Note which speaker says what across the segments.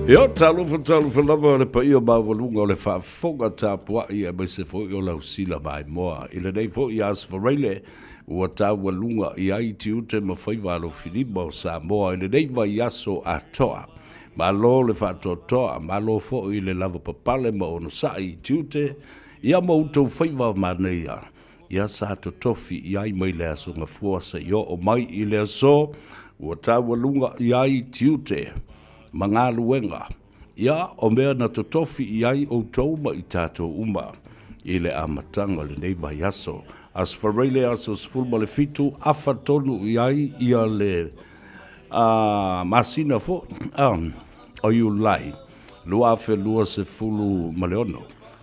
Speaker 1: Ia, talofa, talofa lava le paia maualuga o le faafofoga tapuai aemaise foi o lau sila maimoa i lenei foi Aso Faraile ua taualuga i ai tiute ma faiva alofilima o Samoa i lenei vaiaso atoa. Malo le faatoatoa, malo foi le lavapapale ma onosai i tiute ia ma outou faiva manaia ia sa totofi i ai mai le Aso Gafua seia oo mai i le aso ua taualuga i ai tiute ma galuega, ia, o mea na totofi i ai outou ma i tatou uma i le amataga o lenei vaiaso. Aso Faraile aso 17, afa tonu i ai ia le masina foi o Iulai 2026.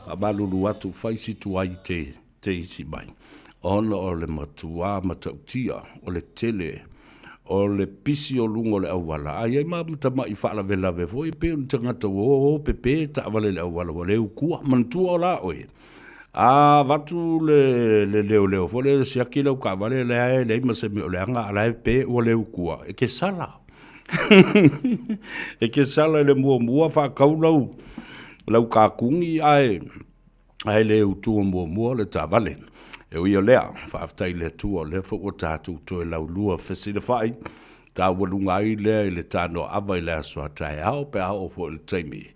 Speaker 1: Faamalulu atu, fai si tuai te te isi mai, ona o le matuā matautia o le tele o le pisi o luga o le auala, a i ai ma tamai faalavelave foi, e pei o ni tagata ua o o pepe taavale i le auala ua le utua. Manatua o la oe, a avatu le leoleo foi lea e siaki lau taavale la e leai ma se mea o leaga, a o la e pe ua le utua, e te sala. E te sala i le muamua faatau lau katuni ae ae le utua muamua le taavale. E ui o lea, faafetai i le Atua o lea foi ua tatou toe laulua fesilafai, taualuga ai lea i le tanoaava i le aso a taeao pe a oo foi i le taimi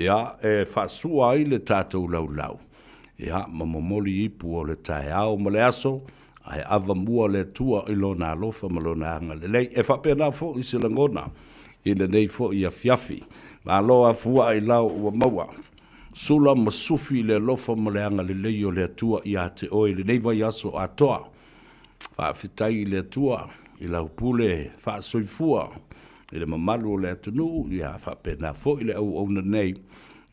Speaker 1: ia e faasua ai le tatou laulau ia ma momoli ipu o le taeao ma le aso, ae avamua le Atua i Lona alofa ma Lona agalelei. E faapena foi se lagona i lenei foi afiafi. Malo afua ailao ua maua. Sula ma sufi i le alofa ma le agalelei o le Atua ia te oe i lenei vaiaso atoa. Faafetai i le Atua i lau pule faasoifua i le mamalu o le atunuu, ia faapena foi le auauna nei,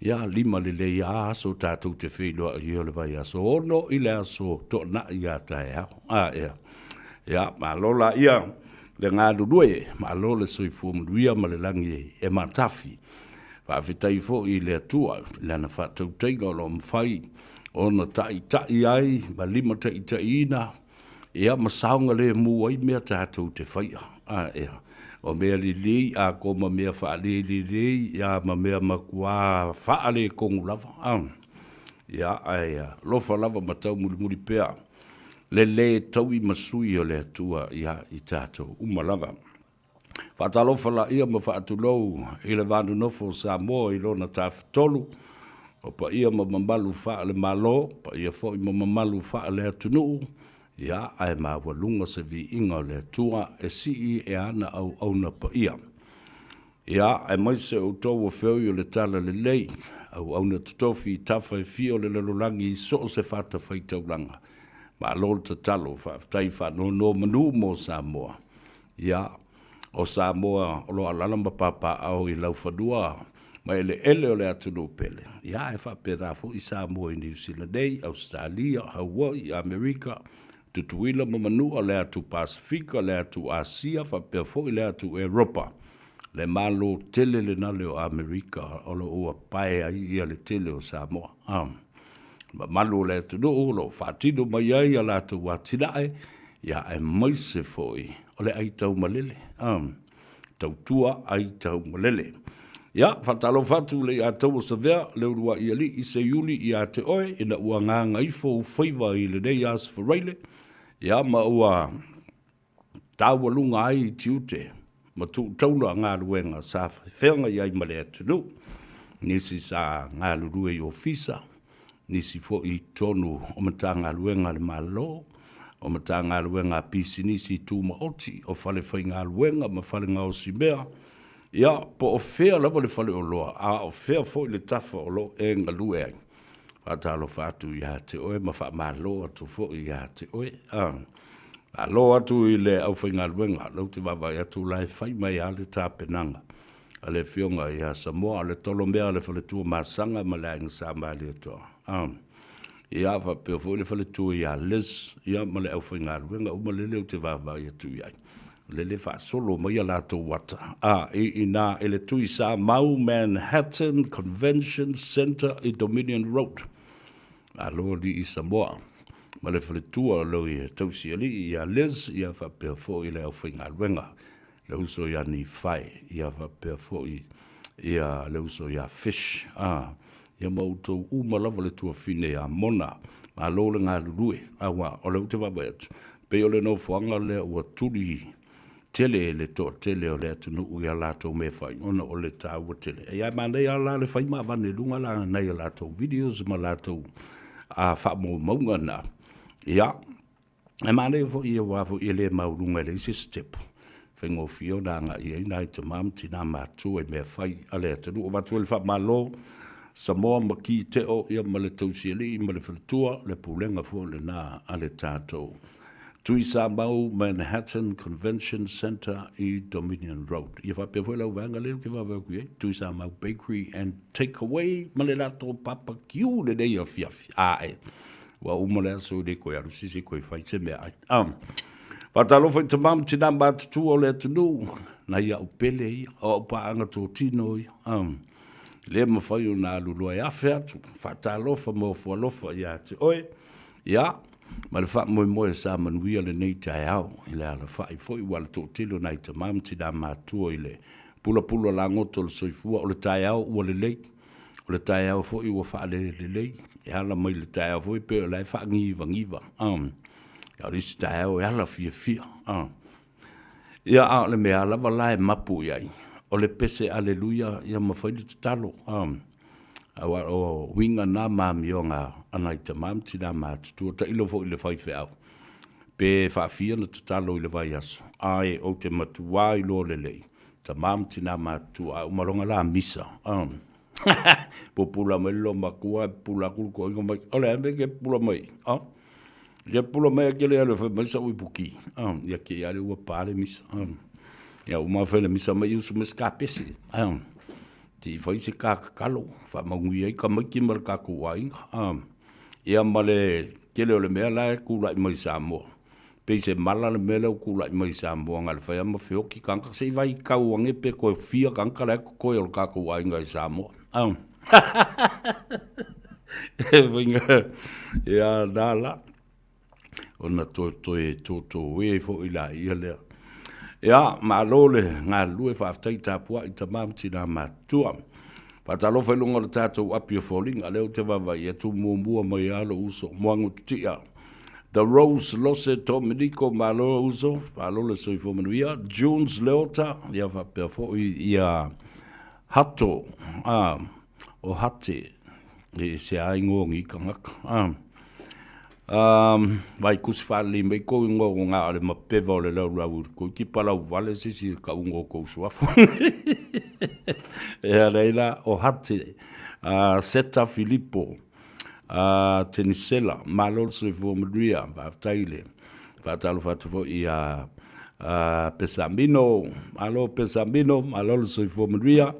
Speaker 1: ia lima lelei a aso tatou te feiloai ai o le vaiaso 6 i le aso Toonai a taeao. A ea. Ia, malo laia le galulue, malo le soifua manuia ma le lagi e matafi. Faafetai foi i le Atua i Lana faatautaiga o lo o mafai ona taitai ai ma limataitaiina ia ma saogalemu ai mea tatou te faia. A, ea, o mea lelei atoa ma mea faalelelei ia ma mea matua faaletonu lava. A, ia, ae alofa lava ma taumulimuli pea le lē taui ma sui o le Atua ia i tatou uma lava. Faatalofa laia ma faatulou i le va nonofo o Samoa i lona Tafatolu, o paia ma mamalu faale-Malo, paia foi ma mamalu faale-atunuu, ia, ae maualuga se viiga o le Atua e sii e ana auauna paia. Ia, aemaise outou o feoi o le Talalelei, auauna totofi i tafa e fia o le lalolagi i so o se fatafaitaulaga, malo le tatalo, faafetai faanonomanu mo Samoa. Ia, o Samoa o lo o alaala ma papaaao i laufanua ma eleele o le atunuu pele, ia ae faapena foi Samoa i Niu Sila nei, Ausetalia, Hawaii, Amerika, Tutuila ma Manua, le atu Pasefika, le atu Asia faapea foi le atu Eropa. Le Malo tele lenale o Amerika o lo o ua pae ai ia le tele o Samoa. Mamalu o le atunuu o lo o faatino mai ai a latou atinae, ia aemaise foi o le aitaumalele, tautua aitaumalele. Ia, faatalofa atu le ia Taua Savea, le uluai alii seiuli ia te oe, ina ua gagaifo ou faiva i lenei Aso Faraile, ia ma ua taualuga ai i tiute ma tuu taula galuega sa feagai ai ma le atunuu, nisi sa galulue i ofisa, nisi foi i totonu o Matagaluega a le Malo, o Matagaluega a Pisinisi Tumaoti, o falefaigaluega ma fale gaosimea, ia, po o fea lava le faleoloa, a o fea foi le tafa o lo o e galue ai. Faatalofa atu ia te oe ma faamalo atu foi ia te oe. Malo atu i le aufaigaluega, o lea ou te vaavaai atu o la e fai mai lava le tapenaga a le Afioga ia Samoa, le Tolomea o le Faletua Masaga ma le Aiga Sa Malietoa. Ia faapea foi le faletua ia Liz ia ma le aufaigaluega uma lele ou te vaavaai atu i ai. Lele faasolo mai a latou ata a i ina i le Tui Samau Manhattan Convention Centre i Dominion Road. Malo alii Samoa ma le faletua o lo ia tausialii ia Liz ia faapea foi le aufaigaluega le uso ia Nifai ia faapea foi. Ia le uso ia Fish, a, ia ma outou uma lava le tuafine ia Mona. Malo le galulue, aua o lea ou te vaavaai atu, pei o le nofoaga lea ua tuli tele le toatele o le atunuu i a latou mea fai ona o le taua tele. Ia ae manaia lava la le fai ma avane i luga la nai a latou videos ma latou faamaumauga na. Ia, E manaia foi aua foi e le maualuga e leai se isi sitepu, faigofie ona agai i ai nai tama ma tina matutua i mea fai a le atunuu. Avatu ai le faamalo Samoa ma Ki Teo ia ma le Tausialii ma le Faletua, le pulega foi lena a le tatou Tuisamau Manhattan Convention Centre i Dominion Road. Ia faapea foi lau vaega lea ou te vaavaai atu i ai, Tuisamau Bakery and Takeaway ma le latou papakiu lenei afiafi. Ae Ua uma le aso e le toe alu se isi e toe fai se meaai. Faatalofa i tama ma tina matutua o le atunuu, nai au pele ia, o au paaga totino ia. Le mafai ona alu loa e afe atu, faatalofa ma ofo alofa ia te oe. Ia, ma le faamoemoe sa manuia lenei taeao i le alafai foi ua le toatele o nai tama ma tina matutua i le pulapula lagoto o le soifua, o le taeao ua lelei. O le taeao foi ua faalelelei, e ala mai le taeao foi pei o la e faagivagiva, a o le isi taeao e ala fiafia. Ia, a o le mea lava la e mapu i ai, o le pese aleluia ia ma fai le tatalo, aua o uiga na ma amioga a nai tama ma tina matutua, tailo foi i le faifeau, pe faafia ona tatalo i le vaiaso, ae ou te matua iloa lelei Tama ma tina matutua, a uma loa la misa, pupula mai le loomatua ae pupula atu le toeaina mai, o le a le mea e te pupula mai ai? E te pupula mai ae te le alu e fai mai sau ipuki. Ia te i lava lea ua pa le misa. Ia uma ona fai le misa mai usu mai se ta pese. Se i fai se ta tatalo, faamanuia ai tamaiti ma le tatou aiga. Ia ma le tele o le mea la e tulai mai i Samoa, Pei se mala le mea lea ua tulai mai i Samoa na o le fai lava ma feoti tagata. Se i vaitau ane pe toe fia tagata la e totoe o le tatou aiga i Samoa. E faiga, ia na la, ona toe totoe foi laia lea. Ia, malo le galulue, faafetai tapuai tama ma tina matutua. Faatalofa i luga o le tatou api o foliga, lea ou te vaavaai atu muamua mai lava lou uso Moagututia. The Rose Lose Dominico, malo uso, malo le soifua manuia. Junes Leota, ia faapea foi ia Hato, ah, o Hate, e se a ingoa o ni tagata. Ah. Um, vai kusi faalelei mai kou ingoa o ngā o le mapeva o le laulau i le kipa lau vale se si ka ungo o kou suafa. Ea leila o Hate, Seta Filipo, Tenisela, malo le soifua manuia, faafetai le faatalofa atu foi ia Pesamino, malo Pesamino, malo le soifua manuia.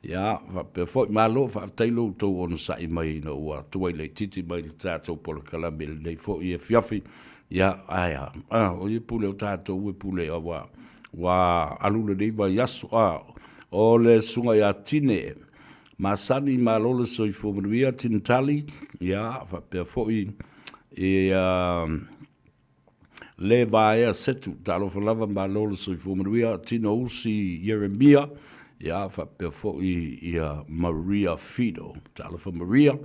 Speaker 1: Ia, faapea foi, malo faafetai lo outou onosai mai ina ua tuai laitiiti mai le tatou polokalame i lenei foi afiafi. Ia, ae a, o ia pule o tatou e pule ua, ua alu lenei vaiaso. A, o le susuga ia Tine Masani, malo le soifua manuia, Tine Tali, ia, faapea foi ia Le Vaea Setu, talofa lava, malo le soifua manuia, Tino Usi Ieremia, ia, faapea foi ia Maria Fido, talofa Maria,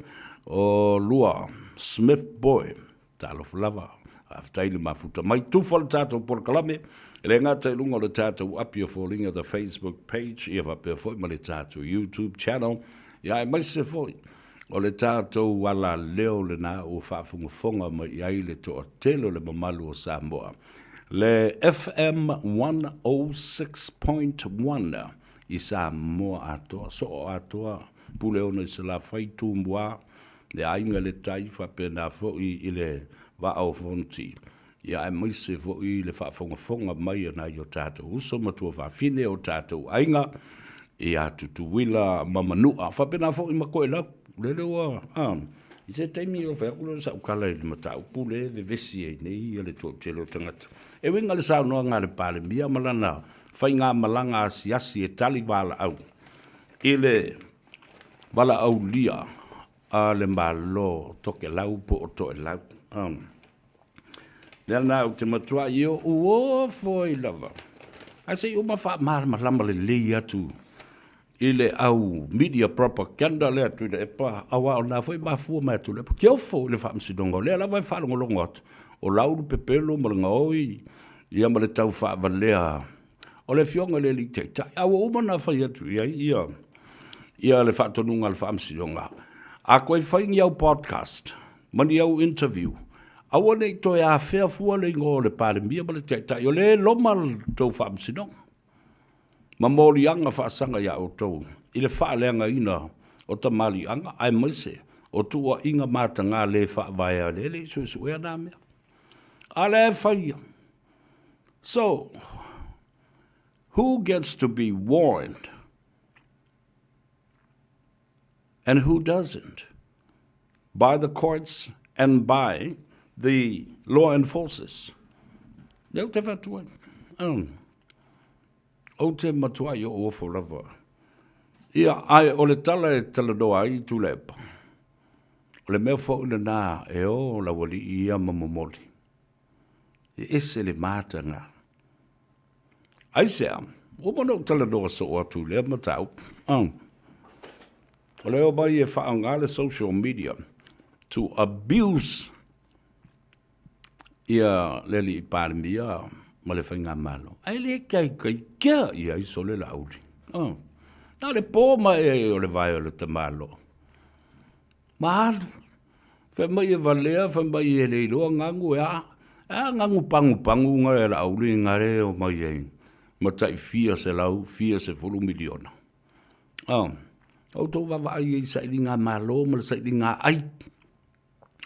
Speaker 1: o lua Smith Boy, talofa lava, faafetai le mafuta mai. Tufa le tatou polokalame, e le gata i luga o le tatou api o foliga, the Facebook page, ia faapea foi ma le tatou YouTube channel, ia aemaise foi O le tatou alaleo lena ua faafogafoga mai i ai le toatele o le mamalu o Samoa, le FM 106.1 i Samoa atoa, soo atoa, Puleono i Salafai, Tumua, le Aiga i le Tai, faapena foi i le Vaa o Fonoti, ia aemaise foi le faafogafoga mai a nai o tatou uso ma tuafafine, o tatou aiga ia Tutuila ma Manua, faapena foi ma Toelau. Lele ua, a, i se taimi ona fai atu lea o sau tala i le mataupu lea e vevesi ai nei le toatele o tagata. E uiga i le saunoaga a le Palemia ma lana faigamalaga asiasi e tali valaau i le valaaulia a le Malo o Tokelau po o Toelau. Lea lena ou te matuai ou ofo ai lava. Ae se i uma faamalamalama lelei atu. i le au media propaganda lea a Tuilaepa, aua o lena foi e mafua mai a Tuilaepa. Kiofo i le faamasinoga, o lea lava e faalogologo atu, o lau le pepelo ma le gaoi, ia ma le tau faavalea o le afioga i le Alii Taitai. A ua uma ona fai atu i ai ia, ia le faatonuga a le faamasinoga, a toe fai ni au podcast ma ni au interview, aua ne i toe afea fua le igoa o le Palemia ma le Taitai, o lea e loma le tou faamasinoga ma moliaga faasaga ia outou i le faaleagaina o tamaliiaga aemaise o tuuaiga mataga le faavaea lea e le i suesuea na mea. A lea e fai ia. So, who gets to be warned and who doesn't? By the courts and by the law enforcers. Lea ou te fai atu ai. Ou te matuai ou ofo lava. Ia, ae o le tala e talanoa ai Tuilaepa, o le mea foi lena e o laualii ia ma momoli. E ese le mataga. Aisea? Ua uma ona ou talanoa soo atu i lea mataupu. O le omai e faaaoga le social media to abuse ia le alii Palemia ma le faigamalo, ae le kaikai kea i ai sole Laauli. Na o le po ma e o le vae o le tamaloa. Ma alu. Fai mai e valea, fai mai e le iloa gagu e a. A gagu pagupagu nga e Laauli nga le omai ai ma tai fia selau, fia sefulu miliona. Outou vaavaai ai i sailiga malo ma le sailiga ai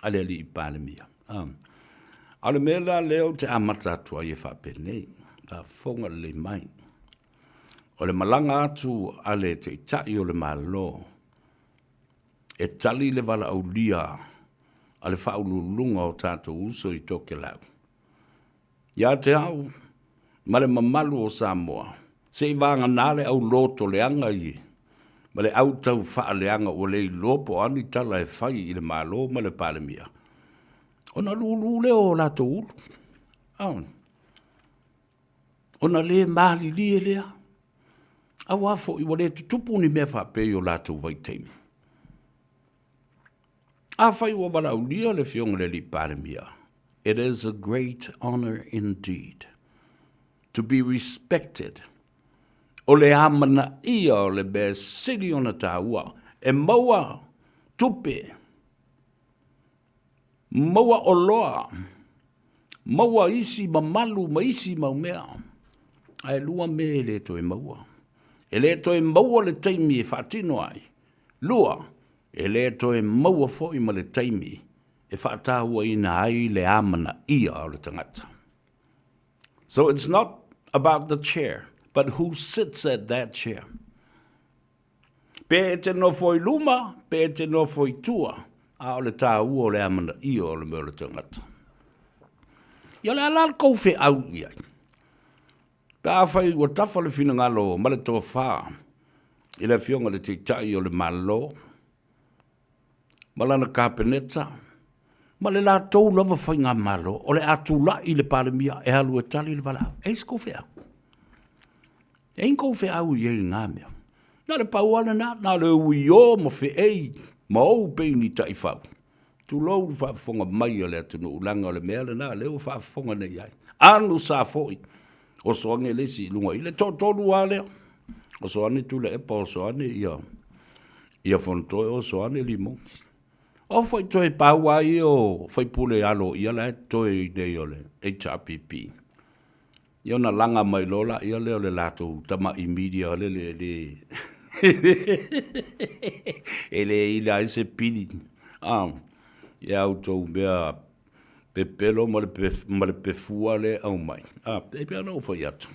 Speaker 1: a le alii Palemia. A o le mea la lea ou te amata atu ai e faapenei, faafofoga lelei mai. O le malaga atu a le Taitai o le Malo e tali le valaaulia a le faauluuluga o tatou uso i Tokelau. Ia te au ma le mamalu o Samoa, se i vagana le au lotoleaga ie ma le au tau faaleaga ua le iloa po o a ni tala e fai i le Malo ma le Palemia, ona lulu lea o latou ulu. Ona le malilie lea, aua foi ua le tutupu ni mea faapea i o latou vaitaimi. Afai ua valaaulia le Afioga i le Alii Palemia, it is a great honor indeed to be respected. O le amanaia o le mea e sili ona taua, e maua tupe, maua oloa, maua isi mamalu ma isi mau mea, ae lua mea e le toe maua. E le toe maua le taimi e faatino ai. Lua, e le toe maua foi ma le taimi e faatauaina ai le amanaia o le tagata. So it's not about the chair, but who sits at that chair. Pe e te nofo i luma, pe e te nofo i tua, a o le tāua o le amanaia o le mea o le tagata. Ia o le a la le kou feau i ai? Pe afai ua tafa le finagalo ma le tofa i le Afioga i le Taitai o le Malo ma lana Kapeneta ma le latou lava faigamalo, o le a tulai le Palemia e alu e tali le valaau. E i ai se kou feau? E i ai ni kou feau i ai i na mea? Na o le pau lava lena, na o le uio ma feei ma ou pei ni taifau. Tulou le faafofoga mai a le atunuu, leaga o le mea lena lea ua faafofoga nei i ai. Anu sa foi, oso ane le isi i luga i le toatolu lava lea. Oso ane Tuilaepa, oso ane ia, ia Fonotoe, oso ane Limogi. O foi toe pau lava ia o faipule aloaia la e totoe i inei o le HRPP. Ia ona laga mai loa laia lea o le latou tamai media lele e le e le ila ai se pili ia outou mea pepelo ma le ma le pefua lea e aumai. E pei ona ou fai atu,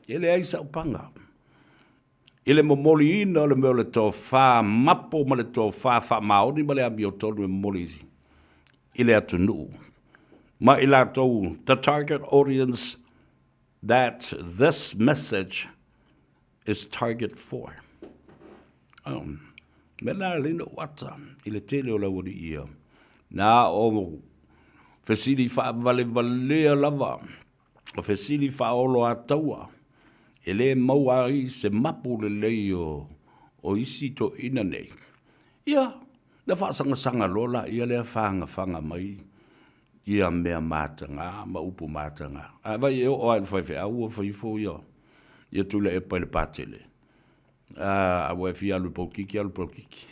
Speaker 1: e leai sau paga i le momoliina o le mea o le tofa mapo ma le tofa faamaoni ma le amiotonu e momoli i le atunuu ma i latou, the target audience that this message is target for. Mea la lea na ou ata i le tele o le aualii ia, na o fesili faavalevalea lava, o fesili faaoloataua, e le maua ai se mapu lelei o, O isi toeaiina nei, ia, na faasagasaga loa laia lea fagafaga mai ia mea mataga ma upu mataga. Ae vaai e oo lava i le faifeau ua fai ifo ia ia Tuilaepa i le Patele. A ua e fia alu i le polokiki, alu i le polokiki.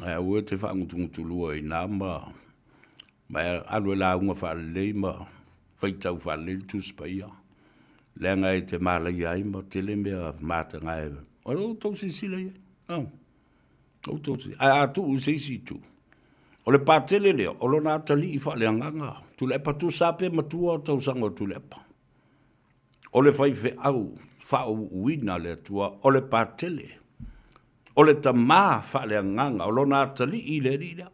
Speaker 1: Ae aua e te faagutugutulua i ina ma ma e alu e lauga faalelei ma faitau faalelei le Tusi Paia, leaga e te malaia ai ma tele mea mataga e o outou silasila i ai. Outou silasila. Ae a tuu i se isi itu, o le patele lea, o lona atalii faaleagaga, Tuilaepa tusa pe matua tausaga o Tuilaepa. O le faifeau faauuina a le Atua, o le patele, o le tama faaleagaga, o lona atalii le alii lea.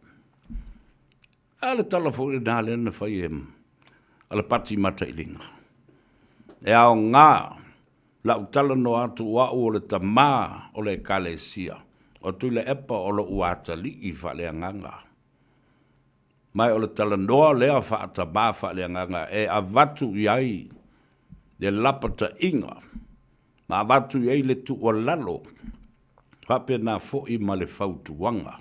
Speaker 1: A le tala foi lena lea na fai e Alapati Matailiga. E aoga lau talanoa atu o au o le tama o le Ekalesia, o Tuilaepa o lou atalii faaleagaga. Ma o le talanoa lea faatama faaleagaga e avatu i ai le lapataiga ma avatu i ai le tuualalo faapena foi ma le fautuaga.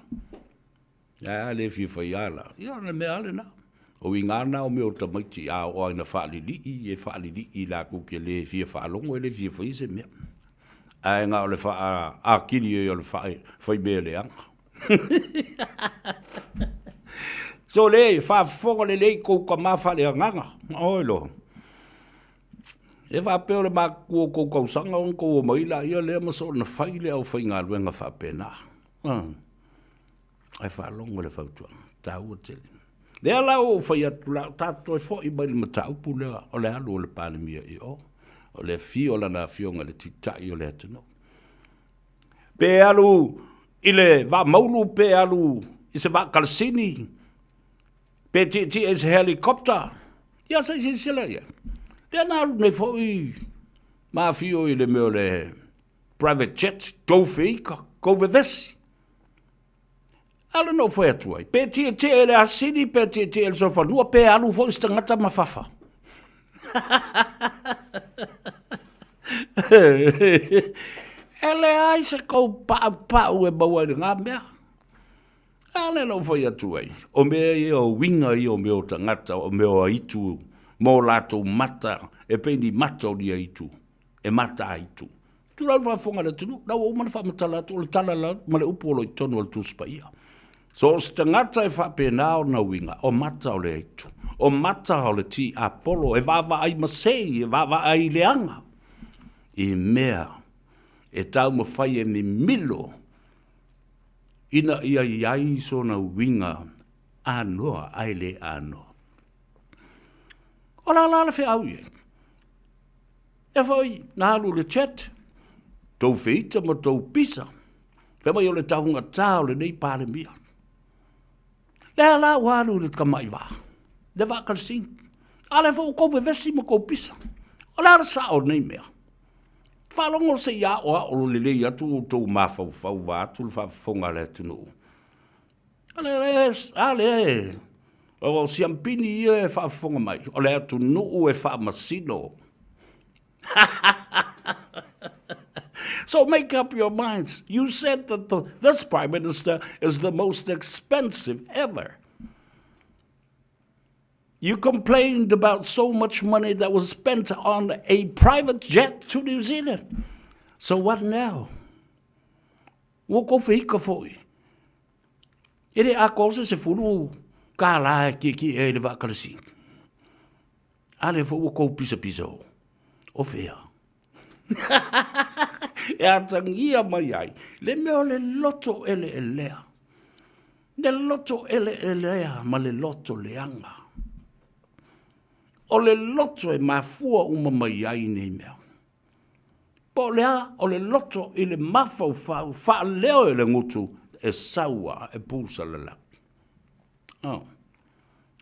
Speaker 1: Ae a le fia fai a la, ia o le mea lava lena. O uiga lava na o mea o tamaiti, a oo lava ina faalilii, e faalilii latou te le fia faalogo, e le fia faia se mea. Ae na o le faaatili ai o le faimea leaga. Sole, faafofoga lelei tou tama faaleagaga. Oi loa. E faapea o le matutua o tou tausaga ona tou omai laia lea ma soona fai le aufaigaluega faapena. Ae faalogo i le fautuaga, taua tele. Lea la ua ou fai atu la, tatou toe foi mai i le mataupu lea o le alu o le Palemia i o, o le afio o lana afioga i le Taitai o le atunuu. Pe alu i le vaa maulu, pe alu i se vaa kalasini, pe tietie i se helicopter, ia se i silasila i ai. Lea na alu nei foi ma afio i le mea o le private jet, tou feita, tou vevesi. A lea na ou fai atu ai, pe tietie i le asini, pe tietie i le solofanua, pe alu foi se tagata ma fafa. E leai se tou paupau e maua ai i lena mea. A lea na ou fai atu ai, o mea ia o uiga ia o mea o tagata, o mea o aitu ma o latou mata, e pei ni mata o ni aitu. e mataitu. Tulou le faafofoga a le atunuu, la ua uma ona faamatala atu o le tala la ma le upu o lo o i totonu o le Tusi Paia. So o se tagata e faapena ona uiga, o mata o le aitu, o mata o le tiapolo e vaavaai masei, e vaavaai leaga i mea e taumafai e mimilo ina ia i ai sona uiga anoa ae le anoa. O la la le feau i ai. E foi na alu le chat, tou feita ma tou pisa, fai mai o le taugata o lenei Palemia. Lea la ua alu le tamai vaa, le vaa kalasini. A lea foi ua tou vevesi ma tou pisa. O le a le sao o lenei mea? Faalogo se i aoao lelei atu outou mafaufau vaeatu le faafofoga a le atunuu. A lea, o siampini ia e faafofoga mai, o le atunuu e faamasino. So make up your minds. You said that this Prime Minister is the most expensive ever. You complained about so much money that was spent on a private jet to New Zealand. So what now? Ua kou feika foi. E le atoa se $10 e tietie ai i le vaa kalasi. A lea foi ua tou pisapisa o, o fea? E atagia mai ai le mea o le loto eleelea. Le loto eleelea ma le loto leaga. O le loto e mafua uma mai ai nei mea. Po o le a, o le loto i le mafaufau faaleo e le gutu e sau a e pusalalau. Oh.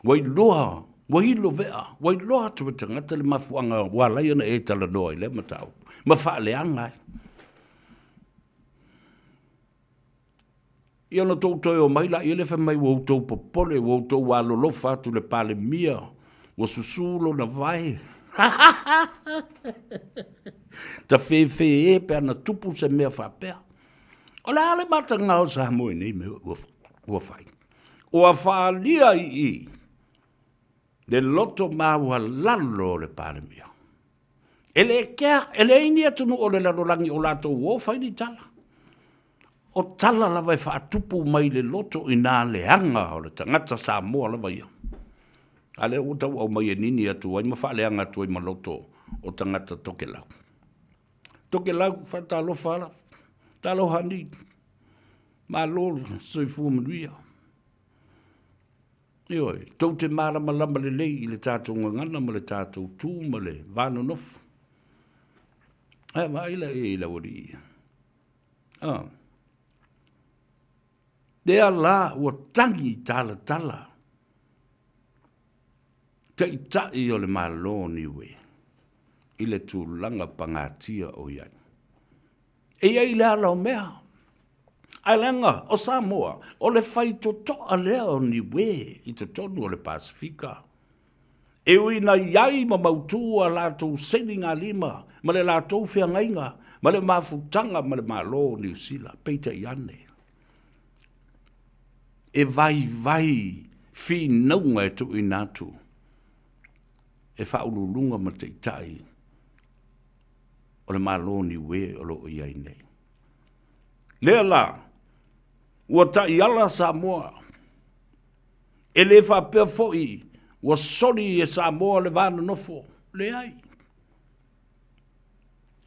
Speaker 1: Ua iloa, ua ilo vea, ua iloa atu e tagata le mafuaaga ua ala ai ona e talanoa i lea mataupu ma faaleaga ai. Ia ona outou toe omai laia lea fai mai ua outou popole, ua outou alolofa atu i le Palemia, ua susu lona vae. Tafefē pe ana tupu se mea faapea. O le a le mataga o Samoa i nei mea ua fai? Ua faaalia i i le loto maualalo o le Palemia. E le kea, e leai ni atunuu o le lalolagi o latou o fai ni tala. O tala lava e faatupu mai le loto i nā leaga o le tagata Samoa lava ia. A lea ua tau aumai e nini atu ai ma faaleaga atu ai ma loto o tagata Tokelau. Tokelau, faatalofa lava. Talofa ni. Malo le soifua manuia. Ioe, tou te malamalama lelei i le tatou gagana ma le tatou tu ma le va nonofo. Ae vaai la i lau alii ia. Ah. Lea la ua tagi talatala taitai o le Malo o Niue i le tulaga pagatia o i ai. E i ai le ala o mea. Ae leaga o Samoa, o le faitotoa lea o Niue i totonu o le Pasefika. E ui ina i ai ma mautu a latou sainigalima ma le latou feagaiga ma le mafutaga ma le Malo o Niu Sila, peitai ane, e vaivai finauga e tuuina atu e faauluuluga ma taitai o le Malo o Niue o lo o i ai nei. Lea la, ua taiala Samoa, e le faapea foi ua soli e Samoa le va nonofo, leai.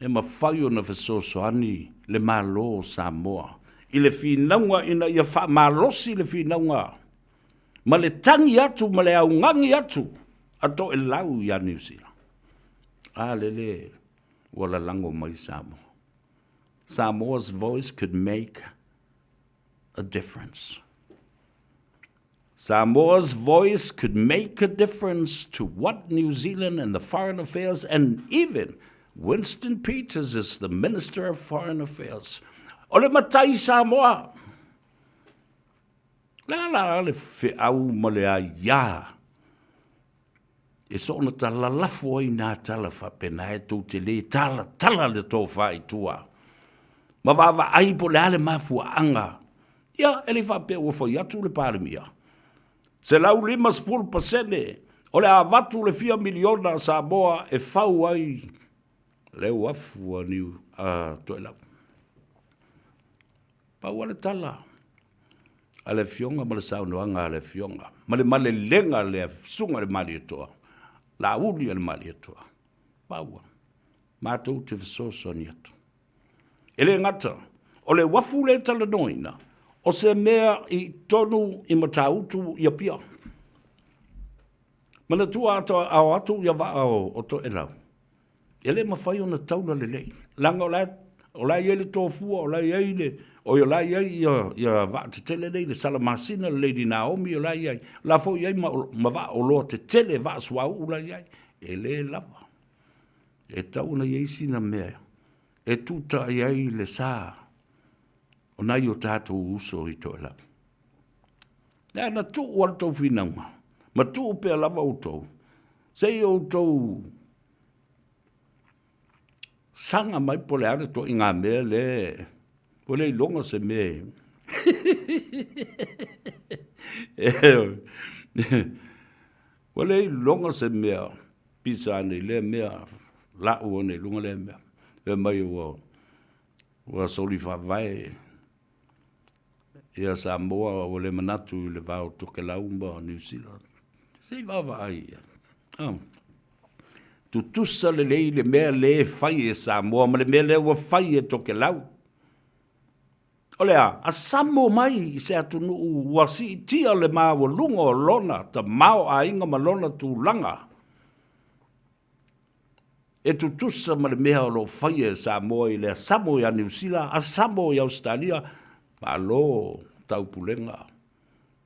Speaker 1: E mafai ona fesoasoani le Malo o Samoa i le finauga ina ia faamalosi le finauga ma le tagi atu ma le augani atu a Toelau ia Niu Sila. A lele ua lalago mai Samoa. Samoa's voice could make a difference. Samoa's voice could make a difference to what New Zealand and the Foreign Affairs and even Winston Peters is the Minister of Foreign Affairs. O le matai Samoa. Le a la le feau ma le aiā e soona talalafo ai nā tala faapena e tou te lē talatala le tofa i tua ma vaavaai po o le a le mafuaaga. Ia, e le i faapea ua fai atu le Palemia, 150% o le a avatu le fia miliona a Samoa e fau ai le uafu a Niu a Toelau. Pau lava le tala a le Afioga ma le saunoaga a le Afioga ma le malelega a le Susuga i le Malietoa, Laauli a le Malietoa, pau lava, matou te fesoasoani atu. E le gata, o le uafu lea e talanoaina, o se mea i totonu i Matautu i Apia. Manatua a o atu ia vaa o Toelau, E le mafai ona taula lelei, leaga o la e, o la e i ai le tofua, o la e i ai le, oi o la e i ai ia, ia vaa tetele nei, le Salamasina, le Lady Naomi, o la e i ai, o la foi e i ai ma, ma vaa oloa tetele, vaa suauu la e i ai. E le lava. E tatau ona i ai sina mea e tuta i ai le sa o nai o tatou uso i Toelau. Lea na tuu lava le tou finauga, ma tuu pea lava outou, se i outou saga mai po o le a le toaiga mea lea ua le iloga se mea ua le iloga se mea pisa ane i lea mea lau ane i luga lea mea fai mai ua ua soli faavae Ia Samoa ua le manatu i le va o Tokelau ma Niu Sila. Se i vaavaai i ai. Oh. Tutusa lelei le mea lea e fai e Samoa ma le mea lea ua fai e Tokelau. O le a? Asamo mai i se atunuu ua siitia le maualuga o lona tamaoaiga ma lona tulaga e tutusa ma le mea o lo o faia e Samoa i le asamo ia Niu Sila, asamo i Ausetalia, malo taupulega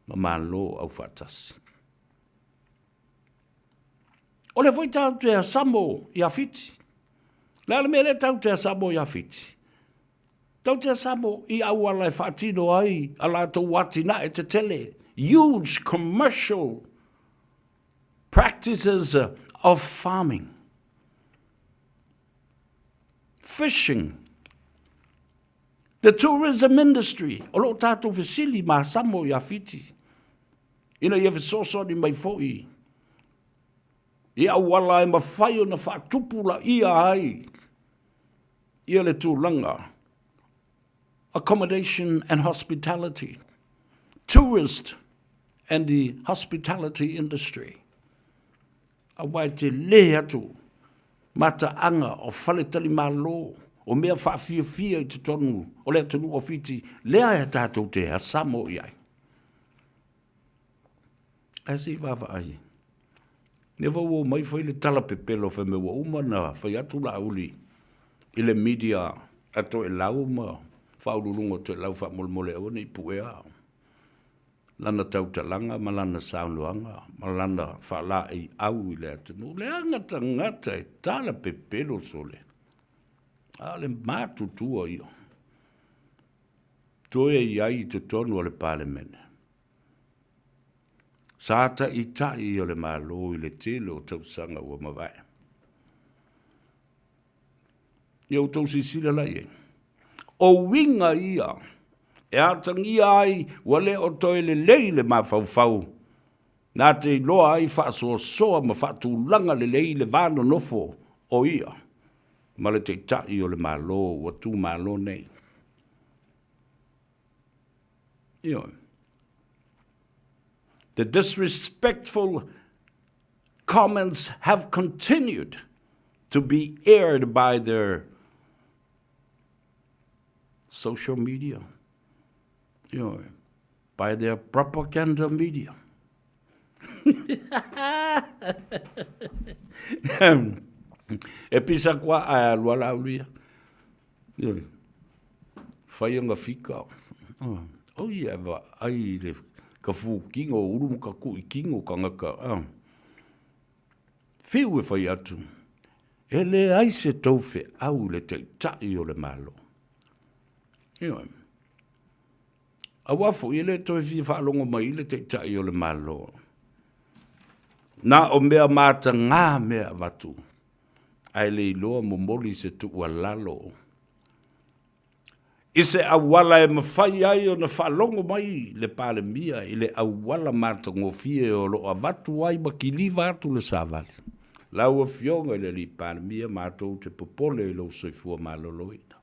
Speaker 1: ma malo aufaatasi. O lea foi tatou te asamo ia Fiti. O le a le mea lea tatou te asamo ia Fiti? Tatou te asamo i auala e faatino ai a latou atinae tetele, huge commercial practices of farming. Fishing, the tourism industry, o lo o tatou fesili ma Samo ia Fiti, ina ia fesoasoani mai foi i auala e mafai ona faatupulaia ai ia le tulaga accommodation and hospitality, tourist and the hospitality industry. Aua e tele atu mataaga o faletalimalo, o mea faafiafia i totonu o le atunuu o Fiti, lea e tatou te asamo i ai. Ae se i vaavaai. Lea foi ua omai fai le tala pepelo fai mai ua uma ona fai atu Laauli i le media a Toelau ma faauluuluga o Toelau faamolemole aua ne i puea lana tautalaga ma lana saunoaga ma lana faalaeiau i le atunuu. Leaga tagata e tala pepelo sole, a o le matutua ia toe i ai i totonu o le Palemene. Sa taitai o le Malo i le tele o tausaga ua mavae. Ia outou silasila la i ai. O uiga ia e atagia ai ua le o toe lelei le mafaufau na te iloa ai faasoasoa ma faatulaga lelei le va nonofo o ia ma le Taitai o le Malo ua tumalo nei. Ioe. The disrespectful comments have continued to be aired by their social media, ioe, by their propaganda media. E pisa kua ae alua la ulia. Ioe. Fai ona fika. O ia e vaai i le ka fukino o ulu ma ka kuʻikino kanaka. Fiu e fai atu, e leai se tou feau i le Taitai o le Malo. Ioe. Aua foi e le toe fia faalogo mai i le Taitai o le Malo. Na o mea matagā mea avatu, ae le iloa momoli se tuualalo i se auala e mafai ai ona faalogo mai le Palemia i le auala matagofie o lo o avatu ai ma kiliva atu le savali. Lau Afioga i le Alii Palemia, matou te popole i lou soifua maloloina.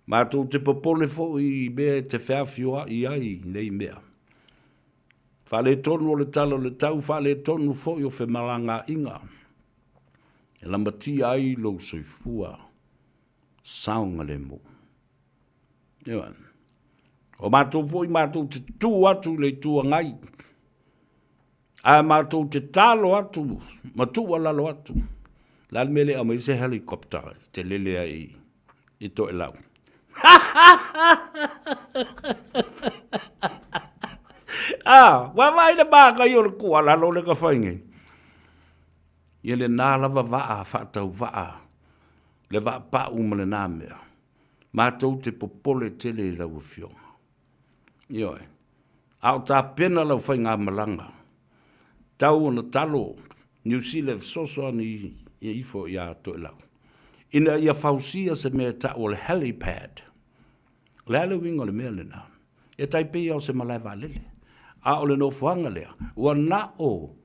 Speaker 1: Matou te popole foi i mea e te feafioai ai i nei mea. Faaletonu o le tala o le tau, faaletonu foi o femalagaaiga e lamatia ai lou soifua saogalemu. Ioe. O matou foi matou te tu atu i le Itu Agai, ae matou te talo atu ma tuualalo atu. O le a le mea e le aumai ai se helicopter e te lele ai i Toelau? Ah, vaavaai le manaia o le tuualalo lea na fai nei. Ia lena lava vaa faatauvaa, le vaapau ma lena mea. Matou te popole tele i lau Afioga. Ioe. A o tapena lau faigamalaga, tau ona talo Niu Sila e fesoasoani ifo ia Toelau ina ia fausia se mea e tau o le helipad. O le a le uiga o le mea lena? E tai pei lava o se malae vaalele, a o le nofoaga lea, ua na o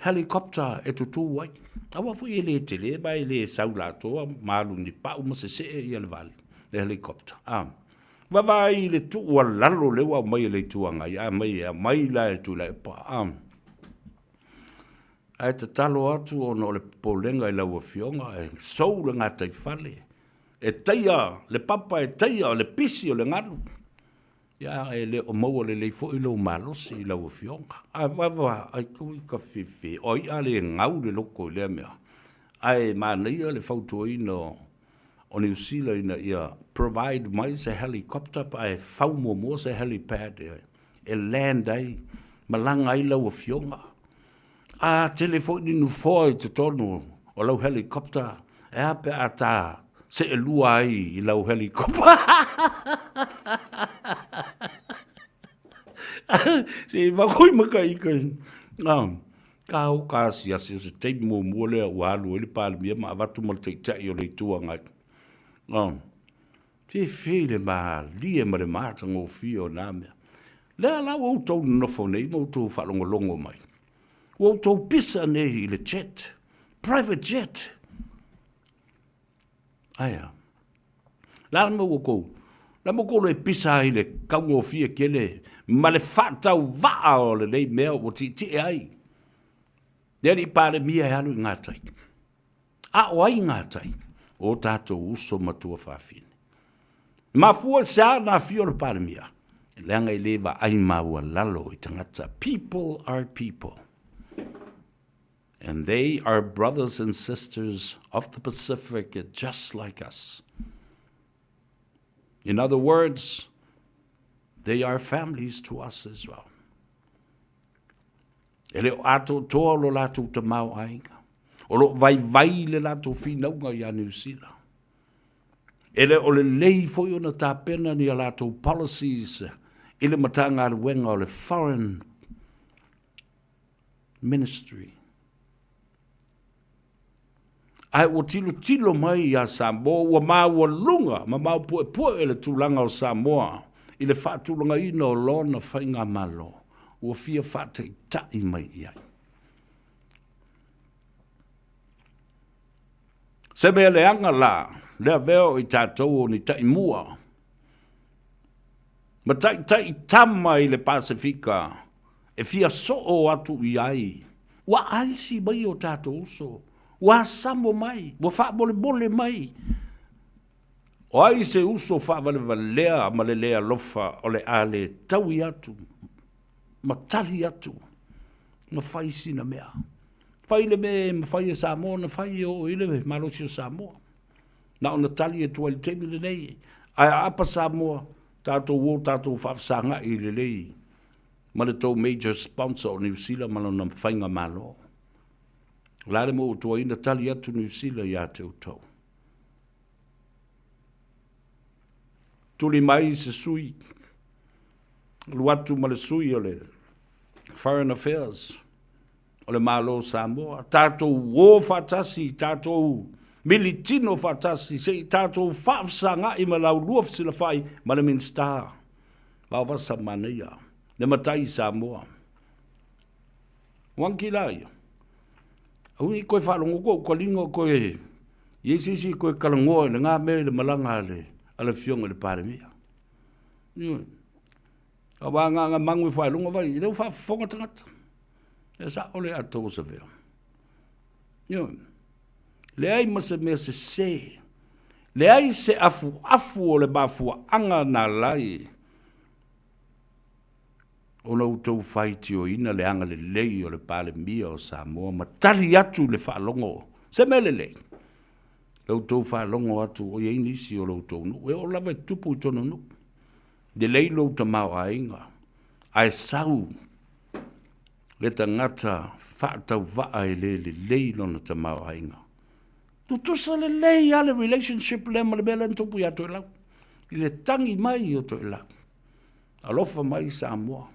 Speaker 1: helicopter e tutū ai. Aua foi e le tele ma e le sau atoa ma alu i ni pau ma sesee ia le vaalele, le helicopter. A vaavaai i le tuualalo lea ua aumai e le Itu Agai, a aumai e aumai la e Tuilaepa. A ae tatalo atu ona o le popolega i lau Afioga, e sou le gataifale, e taia le papa, e taia le pisi o le galu, ia e le o maua lelei foi lou malosi i lau Afioga. A vaavaai atu i ka fefe, o ai a le gau le loto i lea mea? Ae manaia le fautuaina o Niu Sila ina ia provide mai se helicopter ae fau muamua se helipad e land ai, malaga ai lau Afioga. A tele foi ni nofoa i totonu o lau helicopter, e a pe a ta seelua ai i lau helicopter. Se i vaku i maka ika. Ka o ka asiasi o se taimi muamua lea ua alu ai le Palemia ma avatu ma le Taitai o le Itu Agai. Oh. Fiafia i le malie ma le matagofie o na mea. Lea la ua outou nonofo nei ma outou faalogologo mai. Ua outou pisa nei i le jet, private jet. Ae a? La le mea ua outou, la mea ua outou le pisa ai i le taugofie tele ma le faatauvaa o lenei mea ua tietie ai le alii Palemia e alu i gatai. A o ai gatai? O tatou uso ma tuafafine. E mafua i se a ona afio le Palemia? Leaga e le vaai maualalo i tagata. People are people. And they are brothers and sisters of the Pacific just like us. In other words, they are families to us as well. E le o atoatoa lo latou tamaoaiga. O lo o vaivai le latou finauga iā Niu Sila. E le o lelei foi ona tapena ni a latou policies i le Matagaluega o le Foreign Ministry. Ae ua tilotilo mai iā Samoa, ua maualuga ma maopuepue le tulaga o Samoa i le faatulagaina o lona faigamalo, ua fia faataitai mai i ai. Se mea leaga la le avea o i tatou o ni taimua ma taitai tama i le Pasefika e fia soo atu i ai. Ua aisi mai o tatou uso, ua asamo mai, ua faamolemole mai. O ai se uso faavalevalea ma le le alofa o le a le taui atu ma tali atu ma fai sina mea. Fai le mea e mafai e Samoa ona fai e oo i le malosi o Samoa. Na ona tali atu ai i le taimi lenei, ae a apa Samoa, tatou o tatou faafesagai lelei ma le tou major sponsor o Niu Sila ma lona faigamalo. O le a le mea ua tuai ona tali atu Niu Sila ia te outou? Tuli mai se sui, alu atu ma le sui o le Foreign Affairs o le Malo o Samoa, tatou o faatasi, tatou militino faatasi, se i tatou faafesagai ma la ulua fesilafai ma le Minisita Vaovasa Manaia, le matai Samoa. Wangi la ia. Aua ne i toe faalogo atu ou taliga o toe i ai se isi e toe talanoa i lena mea i le malaga a le a le Afioga i le Palemia. Ioe. Aua na ona manu ifo lava i luga vai, lea ua faafofoga tagata. E sao le ato o Savea. Ioe. Leai ma se mea sese. Leai se afuafu o le mafuaaga na ala ai ona outou faitioina le agalelei o le Palemia o Samoa ma tali atu i le faalogo se mea lelei. La outou faalogo atu o i ai nisi o lo outou nuu, e oo lava e tupu i totonu o nuu. Lelei lou tamaoaiga, ae sau le tagata faatauvaa e le lelei lona tamaoaiga. Tutusa lelei lava le relationship lea ma le mea lea na tupu ia Toelau, i le tagi mai o Toelau. Alofa mai Samoa.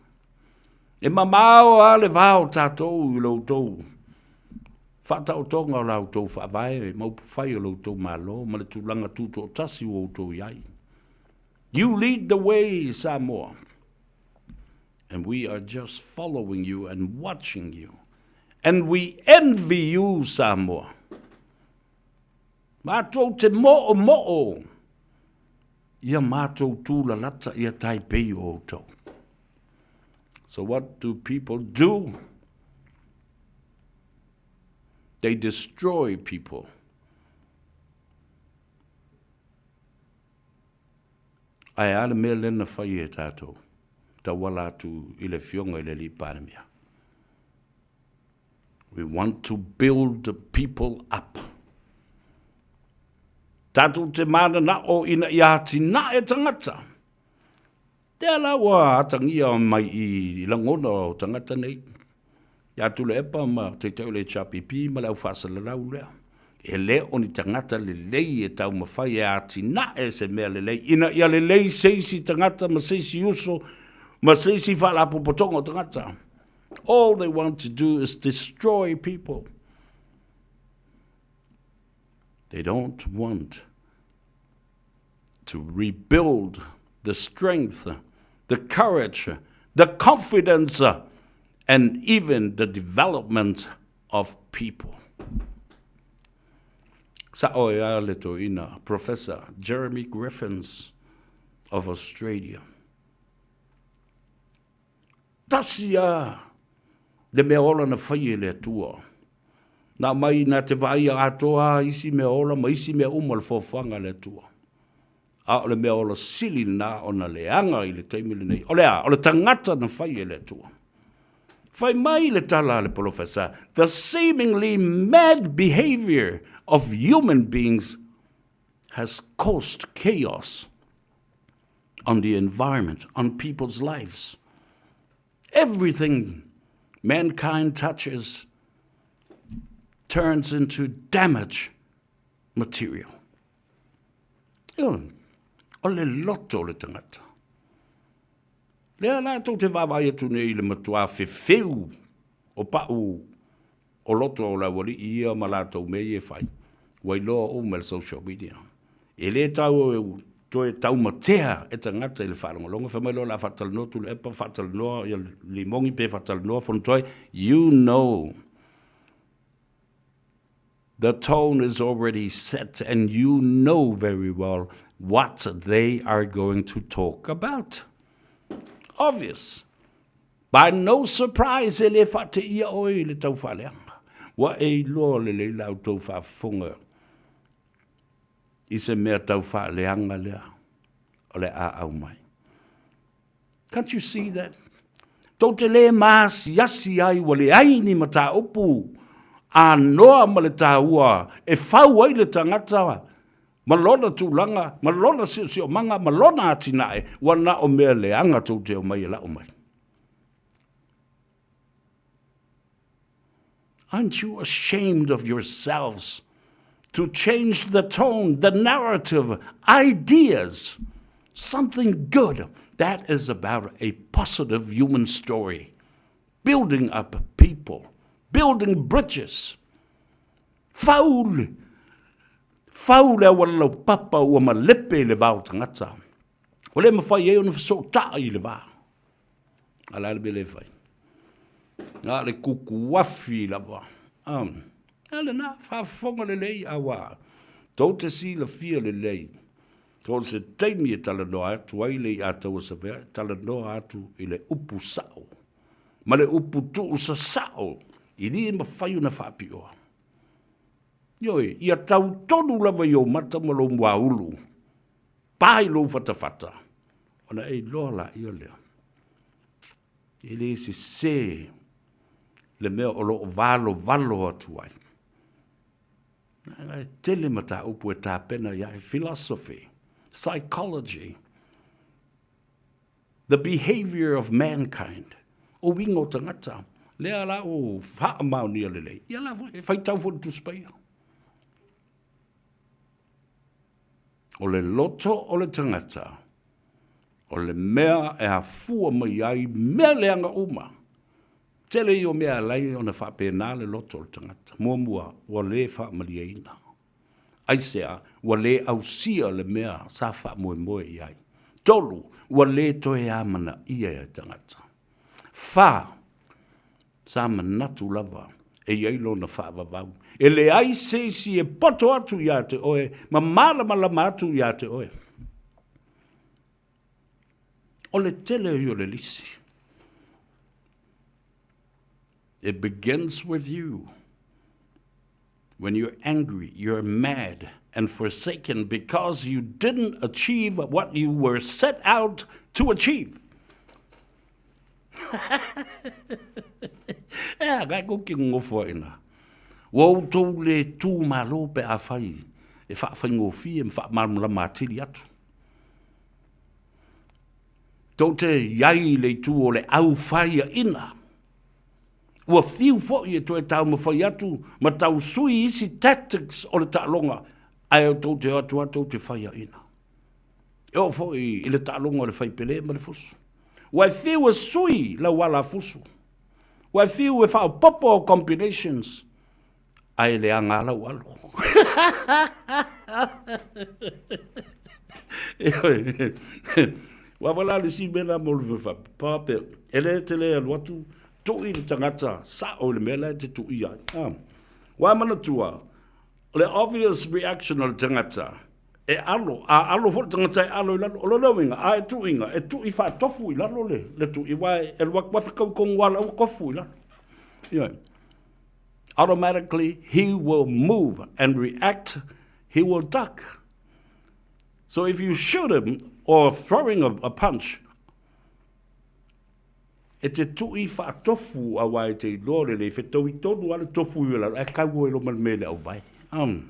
Speaker 1: E mamao lava le va o tatou i lo outou faataotoga o la outou faavae ma upufai o lo outou Malo ma le tulaga tutoatasi ua outou i ai. You lead the way, Samoa. And we are just following you and watching you. And we envy you, Samoa. Matou te moomoo ia matou tūlalata ia Taipei o outou. So what do people do? They destroy people. Ae a le mea lea na fai e tatou tauala atu i le Afioga i le Alii Palemia? We want to build the people up. Tatou te mananao ina ia atinae tagata. Lea la ua atagia mai i lagona o tagata nei, ia Tuilaepa ma Taitai o le HRPP ma le au faasalalau lea. E le o ni tagata lelei e taumafai e atinae se mea lelei ina ia lelei se isi tagata ma se isi uso ma se isi faalapotopotoga o tagata. All they want to do is destroy people. They don't want. To rebuild the strength, the courage, the confidence, and even the development of people. Sa'o e a le toeaina Professor Jeremy Griffins of Australia. Tasi a le mea ola na fai e le Atua. Na mai na te vaaia atoa isi mea ola ma isi mea uma o le foafoaga a le Atua. A o le mea ola sili lena ona leaga i le taimi lenei. O le a? O le tagata na fai e le Atua. Fai mai le tala a le polofesa, the seemingly mad behavior of human beings has caused chaos on the environment, on people's lives. Everything mankind touches turns into damage material. Ioe, o le loto o le tagata. Lea la tou te vaavaai atu nei i le matuā fefeu o pau o loto o le aualii ia ma latou mea ia e fai, ua iloa uma e le social media. E le tau toe taumatea e tagata i le faalogologo, fai mai loa o le a faatalanoa Tuilaepa, faatalanoa ia Limogi pe faatalanoa Fonotoe, you know the tone is already set and you know very well what they are going to talk about. Obvious. By no surprise e le faateia oe i le tau faaleaga. Ua e iloa lelei la outou faafofoga i se mea tau faaleaga lea o le a aumai. Can't you see that? Tou te le maasiasi ai ua leai ni mataupu anoa ma le taua e fau ai le tagata ma lona tulaga, ma lona siosiomaga, ma lona atinae, ua na o mea leaga tou te omai e lau mai. Aren't you ashamed of yourselves to change the tone, the narrative, ideas, something good? That is about a positive human story, building up people, building bridges. Fau le, fau le auala laupapa ua malepe i le va o tagata. Ua le mafai ai ona fesootai i le va. A o le a le mea lea e fai? Na o le kukuafi lava. Um, a lena, faafofoga lelei aua tou te silafia lelei so o se taimi e talanoa atu ai le iā tauasavea, e talanoa atu i le upu sa'o ma le upu tuusasa'o i le mafai ona faapioa. Ioe, ia tau tonu lava i ou mata ma lou muaulu, pa i lou fatafata, ona e iloa laia lea, e le sesē le mea o lo o valovalo atu ai. E tele mataupu e tapena i ai, philosophy, psychology, the behavior of mankind, o uiga o tagata, lea la ua faamaonia lelei, ia la foi, e faitau foi le Tusi Paia. O le loto o le tagata, o le mea e afua mai ai mea leaga uma. Tele ia o mea e ala ai ona faapena le loto o le tagata. Muamua, ua le faamalieina. Aisea? Ua le ausia le mea sa faamoemoe i ai. Tolu, ua le toe amanaia e tagata. Fa, sa manatu lava e i ai lona faavavau. E leai se isi e poto atu iā te oe ma malamalama atu iā te oe. O le tele ia o le lisi. It begins with you. When you're angry, you're mad and forsaken because you didn't achieve what you were set out to achieve. E a kai ko ki ngofo ina. Ua outou le tū malo pe a whai e whaawhaingofie ma whaamalamalama atili atu. Tou te iai i le itu o le au whaiaina. Ua fiu foi e toe taumafai atu ma tau sui isi tactics o le taaloga ae tou te o atu lava tou te faiaina. E oo foi i le taaloga o le faipele ma le fusu. Ua e fiu e sui lau ala fusu. Ua e fiu e faaopoopo au combinations ae leaga lava lau alo. Ioe. Ua vala le isi mea la mo le faapea, e le tele alu atu tui le tagata sao i le mea la e te tuia ai. Ah. Ua manatua, o le obvious reaction o le tagata, e alo, a alo foi le tagata e alo i lalo. O lona uiga, a e tuuina, e tui faatofu i lalo le, le tui, aua e alu atu lava fetau tonu lava la ua tofu i lalo. Ioe. Automatically, he will move and react, he will duck. So if you shoot him or throwing a, a punch, e te tui faatofu aua e te iloa o le lei fetaui tonu a le tofu i lalo, ae kau oe loma le mea le auvae. Um.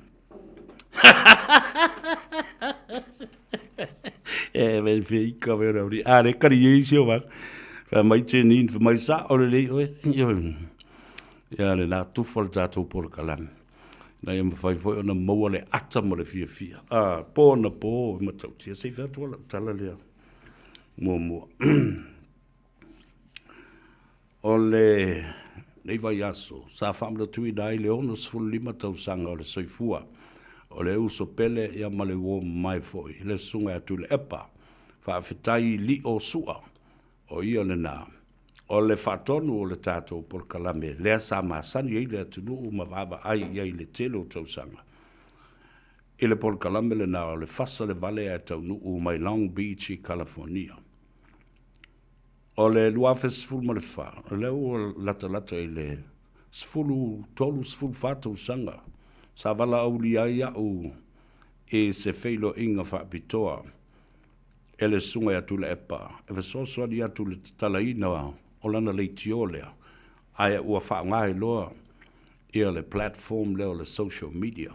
Speaker 1: e me fe ika ve rauri. A le kari ei se o va. Fa mai te ni fa mai sa o le lei oe. Ia le la tufa le tātou polokalame. Ina ia mafai foi ona maua le ata ma le fiafia. A, pō na pō e matautia. Se i fai atu lau tala lea muamua. O le nei vaiaso, sa faamanatuina ai le 65 tausaga o le soifua o le uso pele ia ma le uo mamae foi, le Susuga ia Tuilaepa. Faafetai Lio Sua, o ia lena o le faatonu o le tatou polokalame lea sa masani ai le atunuu ma vaavaai i ai i le tele o tausaga. I le polokalame lena o le fasa le vale ae taunuu mai Long Beach i Kalafonia. O le 2014, o lea ua latalata i le 13, 14 tausaga sa valaaulia ai au i se feiloaiga faapitoa e le Susuga ia Tuilaepa e fesoasoani atu i le tatalaina o lana leitio lea, ae ua faaaoga ai loa ia le platform lea o le social media.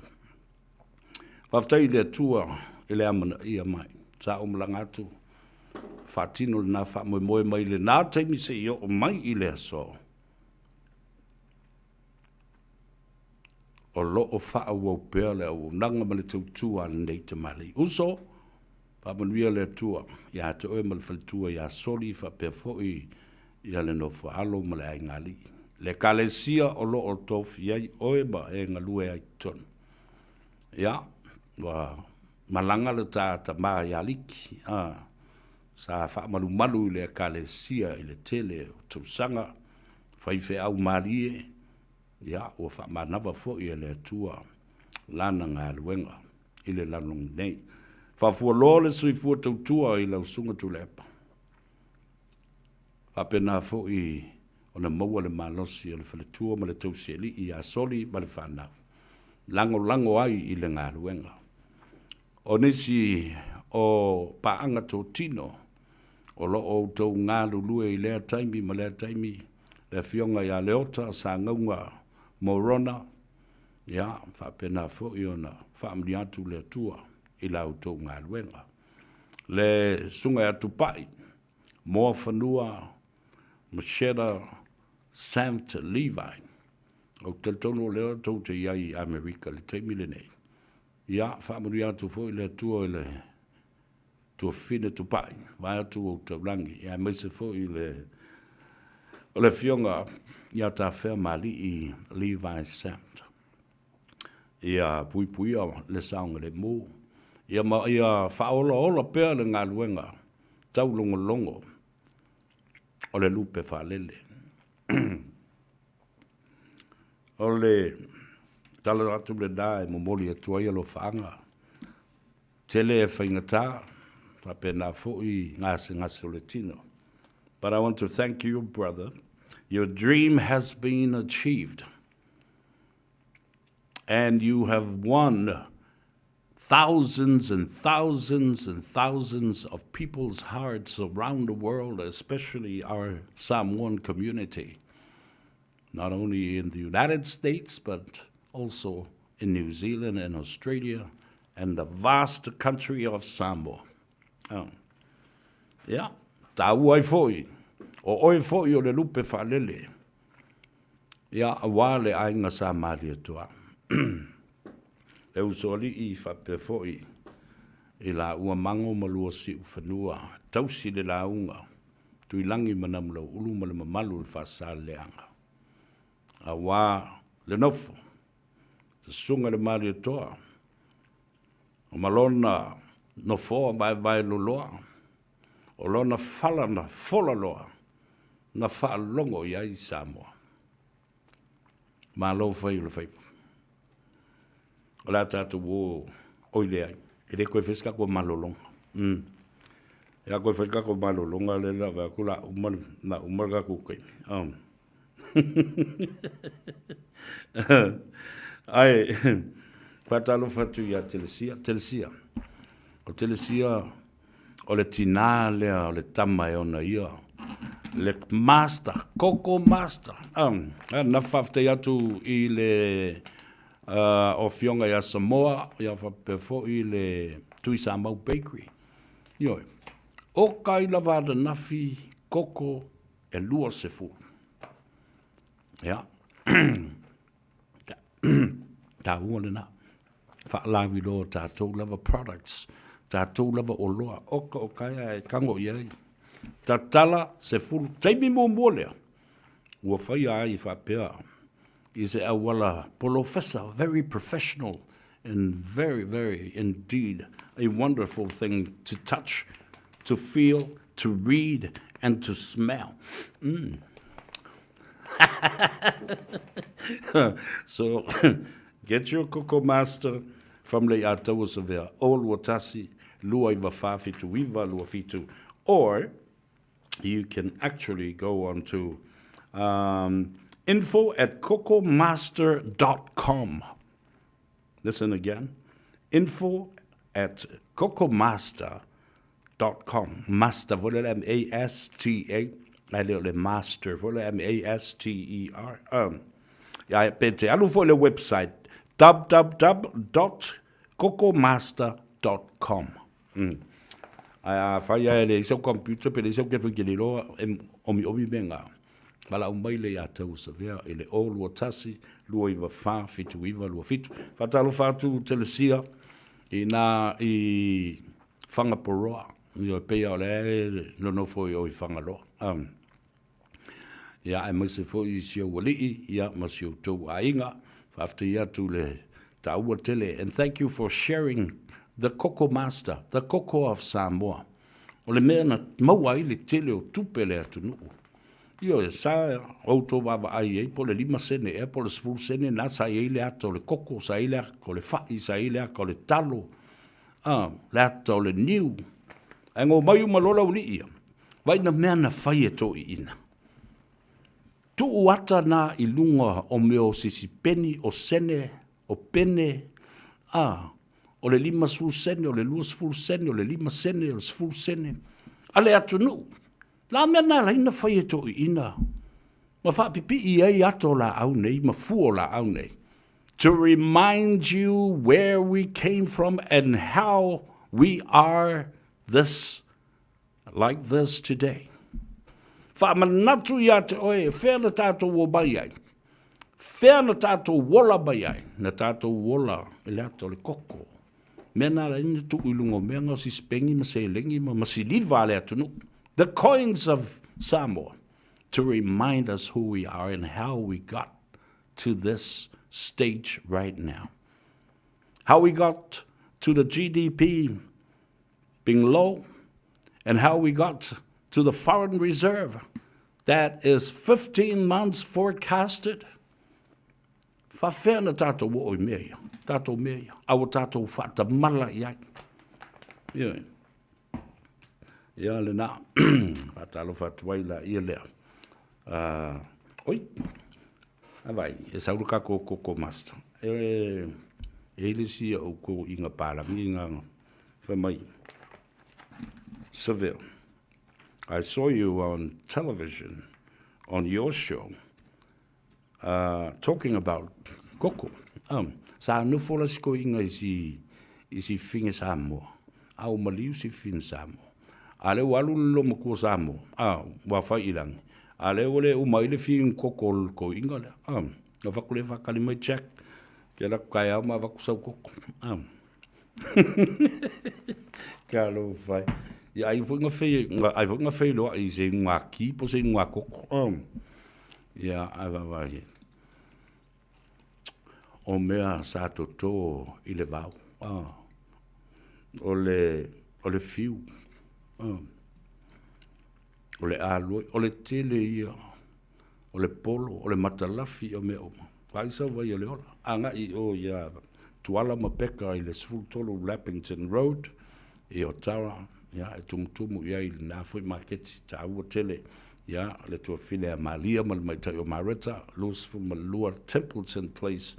Speaker 1: Faafetai i le Atua i le amanaia mai. Sa ou malaga atu faatino lena faamoemoe mai lena taimi seia oo mai i le aso. O lo o faaauau pea le auaunaga ma le tautua a lenei tamalii. Uso, faamanuia le Atua ia te oe ma le faletua ia Soli faapea foi ia le nofo alo ma le aigaalii. Le Ekalesia o lo o tofia ai oe ma e galue ai totonu. Ia, ua malaga le ta tama ia Liki, a, sa faamalumalu i le Ekalesia i le tele o tausaga, faifeau malie, ia, ua faamanava foi e le Atua lana galuega i le lalolagi nei. Faafualoa le soifua tautua i lau Susuga Tuilaepa. Faapena foi ona maua le malosi o le faletua ma le tausialii ia Soli ma le fanau, lagolago ai i le galuega. O nisi o paaga totino o lo o outou galulue i lea taimi ma lea taimi, le Afioga ia Leota Sagauga Morona, ia, faapena foi ona faamanuia atu le Atua i la outou galuega. Le Susuga ia Tupai Moafanua Macheta Sant Levi, ou te talitonu o lea tou te i ai i Amerika i le taimi lenei. Ia, faamanuia atu foi le Atua i le tuafafine Tupai, vaeatu ou taulagi, ia aemaise foi le o le afioga ia Tafea Malii Levi Sant. Ia puipuia le saogalemu, ia ma ia faaolaola pea le galuega taulogologo o le lupe faalele. O le tala atu lena e momoli atu ai alofaaga, tele e faigata, faapena foi gasegase o le tino. But I want to thank you, brother. Your dream has been achieved. And you have won thousands and thousands and thousands of people's hearts around the world, especially our Samoan community, not only in the United States, but also in New Zealand and Australia and the vast country of Samoa. Oh. Yeah, tāua ai foi, o oe foi o le lupe faalele. Ia, aua le aiga sa Malietoa. Le usoalii faapea foi i laua mago ma lua siufanua, tausi le lauga, Tuilagi ma Namulauulu ma le mamalu o le Faasaleleaga. Aua le nofo, Susuga i le Malietoa, ma lona. Nofoa vaevae loloa, o lona fala na fola loa, na faalogo i ai Samoa. Malo fai o le faiva. O le a tatou o oi leai. E le toe fai se tatou malologa. E a toe fai le tatou malologa lea la vaai atu la uma la uma le tatou taimi. Ae faatalofa atu ia Telesia. Telesia. O Telesia o le tinā lea o le tama e ona ia le master, koko master. Na faafetai atu i le afioga ia Samoa, ia faapea foi le Tuisamau Bakery. Ioe, oka ai lava ananafi koko e 20. Ia, taua lena. Faalauiloa o tatou lava products, tatou lava oloa, oka oka e ae tago i ai. Tatala 10, taimi muamua lea, ua faia ai faapea i se auala polofesa, very professional and very, very indeed a wonderful thing to touch, to feel, to read and to smell. So, get your Koko Master from Lei'ataua Savea, 021 294 79 27, or you can actually go on to info at kokomaster.com. Listen again, info at kokomaster.com. Master, foi le M-A-S-T-A, ae le o le master, foi le M-A-S-T-E-R. Ia, pe te alu foi le website, www.kokomaster.com. Ae a fai ae le sau computer pe le sau ke foi ke le iloa e omiomi mea ngā. Valaau mai le Iataua Savea i le 021 294 79 27. Faatalofa atu Telesia i nā i Whangaporoa. Ioe, pei o lea e nonofo i o i Whangaloa. Ia, aemaise foi i si ou alii, ia, ma si outou aiga. Faafetai atu le taua tele. And thank you for sharing the Koko Master, the Koko of Samoa. O le mea na maua ai le tele o tupe le atunuu. Ioe, sa outou vaavaai ai po o le 5 sene ea po o le 10 sene na sa i ai le ata o le koko, sa i ai le ata o le fai, sa i ai le ata o le talo, le ata o le niu. Ae go mai uma loa le aualii ia, vaai na mea na fai e toeaiina. Tuu ata na i luga o mea o sisipeni, o sene, o pene, o le 50 sene, o le 20 sene, o le 5 sene, o le 10 sene, a le atunuu. La mea na ala ai na fai e toeaiina ma faapipii ai ata o laau nei ma fua o laau nei. To remind you where we came from and how we are this like this today. Faamanatu ia te oe, fea na tatou o mai ai. Fea na tatou ola mai ai. Na tatou ola i le ata o le koko. Mea na ala ai na tuu i luga o mea nga o sisipengi ma seleni ma siliva a le atunuu. The coins of Samoa to remind us who we are and how we got to this stage right now. How we got to the GDP being low and how we got to the foreign reserve that is 15 months forecasted. Faafefea na tatou oo i mea ia, tatou mea ia, a ua tatou faatamala i ai. Ioe. Ia lena, faatalofa atu ai la ia lea. Oi, a vai, e sau le tatou Koko Master. E i le isi o outou inga palagi nga fai mai, Seville, I saw you on television on your show talking about koko. Sa nofo la si koiga i si i si fine Samoa. A ua maliu si fine Samoa. A lea ua alu le lomatua Samoa, ua fai i lagi. A lea ua le uma ai le fine koko o le toeaina lea. Na fai atu lea faatali mai Jack, ke alu atu taeao ma avatu sau koko. Talofa e. Ia ai foi na fei, ai foi na feiloai i se inuga ki po o se inuga koko. Ia, ae vaavaai i ai. O mea sa toto i le vao. O le, o le fiu, o le aloi, o le tele ia, o le polo, o le matalafi, o mea uma. Vaai sau vai o le ola. Agai i o ia Tuala ma Peka i le 13 Lappington Road i Otara, ia, e tumutumu i ai i lena foi maketi taua tele, ia, le tuafafine a Malia ma le maitai o Mareta, 22 Templeton Place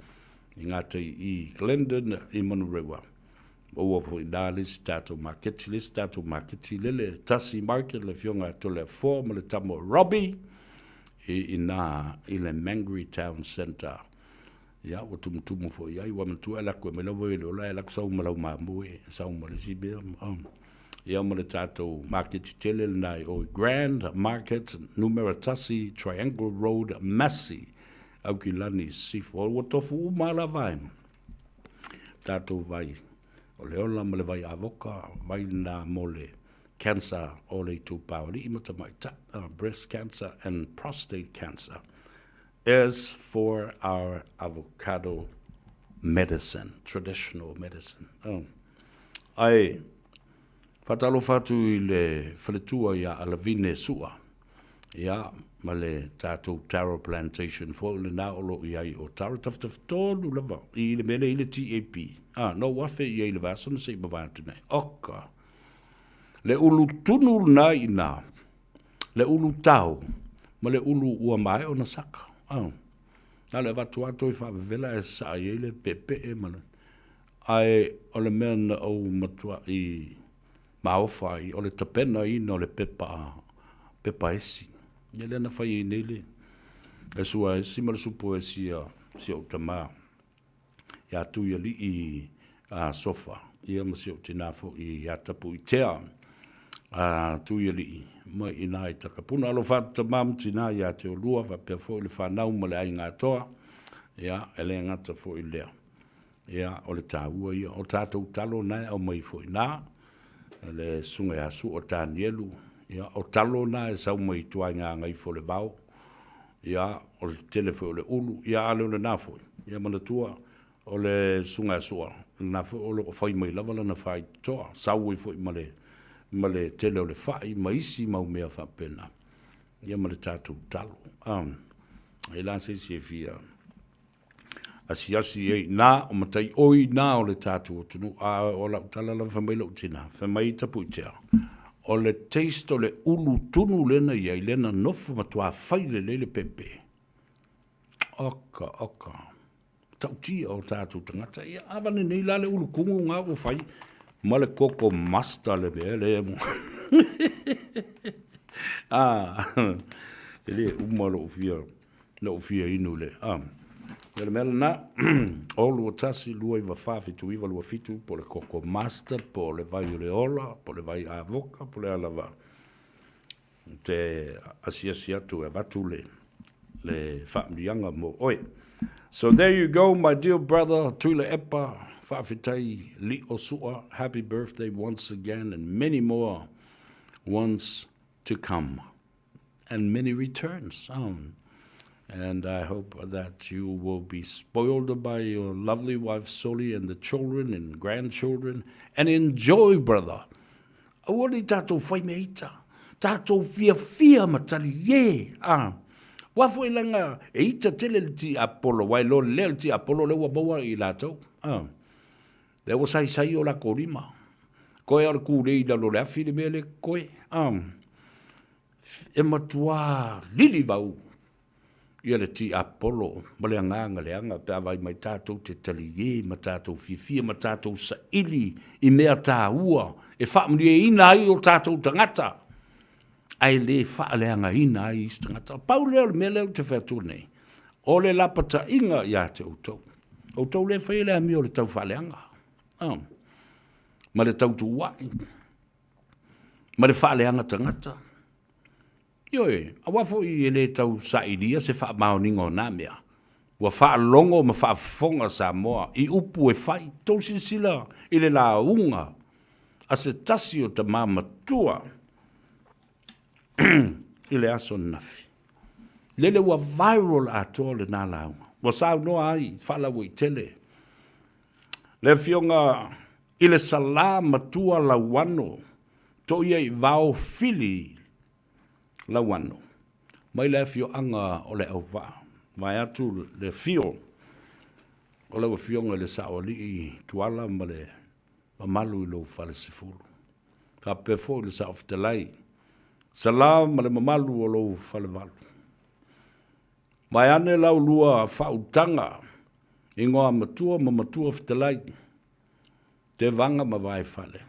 Speaker 1: i gatai i Glendon i Manurewa. Maua foi i le isi tatou maketi, le isi tatou maketi lele, Tasi Market, le afioga ia Toleafoa ma le tama o Robbie, i ina i le Mangere Town Centre. Ia, ua tumutumu foi i ai, ua matua e alu atu e aumai lau vai o le ola, e alu atu sau ma lau mamoe, sau ma le isi mea. Ia ma le tatou maketi tele lena i o i Grand Market, numera 1, Triangle Road, Massey, Aukilani, Sisifo. Ua tofu uma lava e tatou vai o le ola ma le vai avoka, vai lena mo le cancer o le itupa o alii ma tamaitai, breast cancer and prostate cancer is for our avocado medicine, traditional medicine. Oh. Ae, faatalofa atu i le faletua ia Alavine Sua, ia, ma le tatou taro plantation foi lena o lo o i ai o taro tafatafatolu lava i le mea lea i le TAP. Ah, na ou afe i ai i le vaiaso na se i mavae atu nei. Oka! Le ulu tunu lena i ina, le ulu tao ma le ulu ua maea ona saka. Ah, na o le avatu lava toe faavevela ae sasaa i ai le peepee ma le... Ae o le mea na ou matuai maofa ai, o le tapenaina o le pepa, pepa esi. Ia lea na fai ai nei le, le sua esi ma le supo esi a si ou tama ia Tuialii a Sofa, ia ma si ou tinā foi ia Tapuitea a Tuialii mai i ina i Takapuna. Alofa atu tama ma tinā ia te oulua faapea foi le fanau ma le aiga atoa, ia e le gata foi i lea. Ia, o le taua ia. O tatou talo na e aumai foi na, le susuga ia Sua Tanielu, ia, o talo na e sau mai tua i Gagaifo-le-vao, ia, o le tele foi o le ulu, ia, a le o lena foi, ia manatua, o le susuga ia Sua, lena foi o lo o fai mai lava lana faitotoa, sau ai foi ma le, ma le tele o le fai ma isi mau mea faapena, ia ma le tatou talo. Ah, e la se isi e fia asiasi ai na o matai oi na o le tatou atunuu. A o lau tala lava fai mai lou tina, fai mai Tapuitea, o le taste o le ulu tunu lea na i ai, lea na nofo matua fai lelei le pepe. Oka, oka. Tautia o tatou tagata. Ia, a vane nei la le ulu kumu ngā ua fai ma le koko masta le mea le mo. Ah, e le uma lou fia Na ou fia inu le, a. Ia le mea lena, o 21 294 79 27, po o le Koko Master, po o le vai o le ola, po o le vai avoka, po o le a lava. Ou te asiasi atu e avatu le, le faamanuiaga mo oe. So there you go, my dear brother, Tuilaepa, faafetai Lio Sua, happy birthday once again and many more ones to come. And many returns. And I hope that you will be spoiled by your lovely wife Soli and the children and grandchildren and enjoy, brother. Aua nei tātou whai mea ita. Tātou fiafia ma tali e. Ah. Wā foi langa e ita tele le ti Apollo, wai lo lea le ti Apollo le ua maua i lātou. Ah. Le ua sai sai o la lima. Koe o le kūlei i lalo o le afi le mea le koe. Ah. E matuā lilivau ia le tiapolo ma le agaga leaga pe a vaai mai tatou te taliē ma tatou fiafia ma tatou saili i mea taua e faamalieina ai o tatou tagata ae le faaleagaina ai isi tagata. Pau lea o le mea lea ou te fai atu nei, o le lapataiga ia te outou. Outou lea e faia le amio o le taufaaleaga ma le tautuua'i. ma le faaleaga tagata. Ioe, aua foi e le tau sailia se faamaoniga o na mea. Ua faalogo ma faafofoga Samoa i upu e fai, tou silasila i le lauga a se tasi o tama matua i le aso ananafi. Lele ua viral atoa lena lauga. Ua saunoa ai faalauaitele le afioga. I le Salā matua Lauano, Toia i Vao Fili Lauano, mai le afioaga o Leauvaa, vaeatu le afio o lau Afioga i le Saoalii Tuala ma le mamalu i lou falesefulu. Faapea foi le Saofetalai Sala ma le mamalu o lou falevalu. Vaeane la ulua faautaga, igoa matua ma matua fetalai, Tevaga ma Vaifale,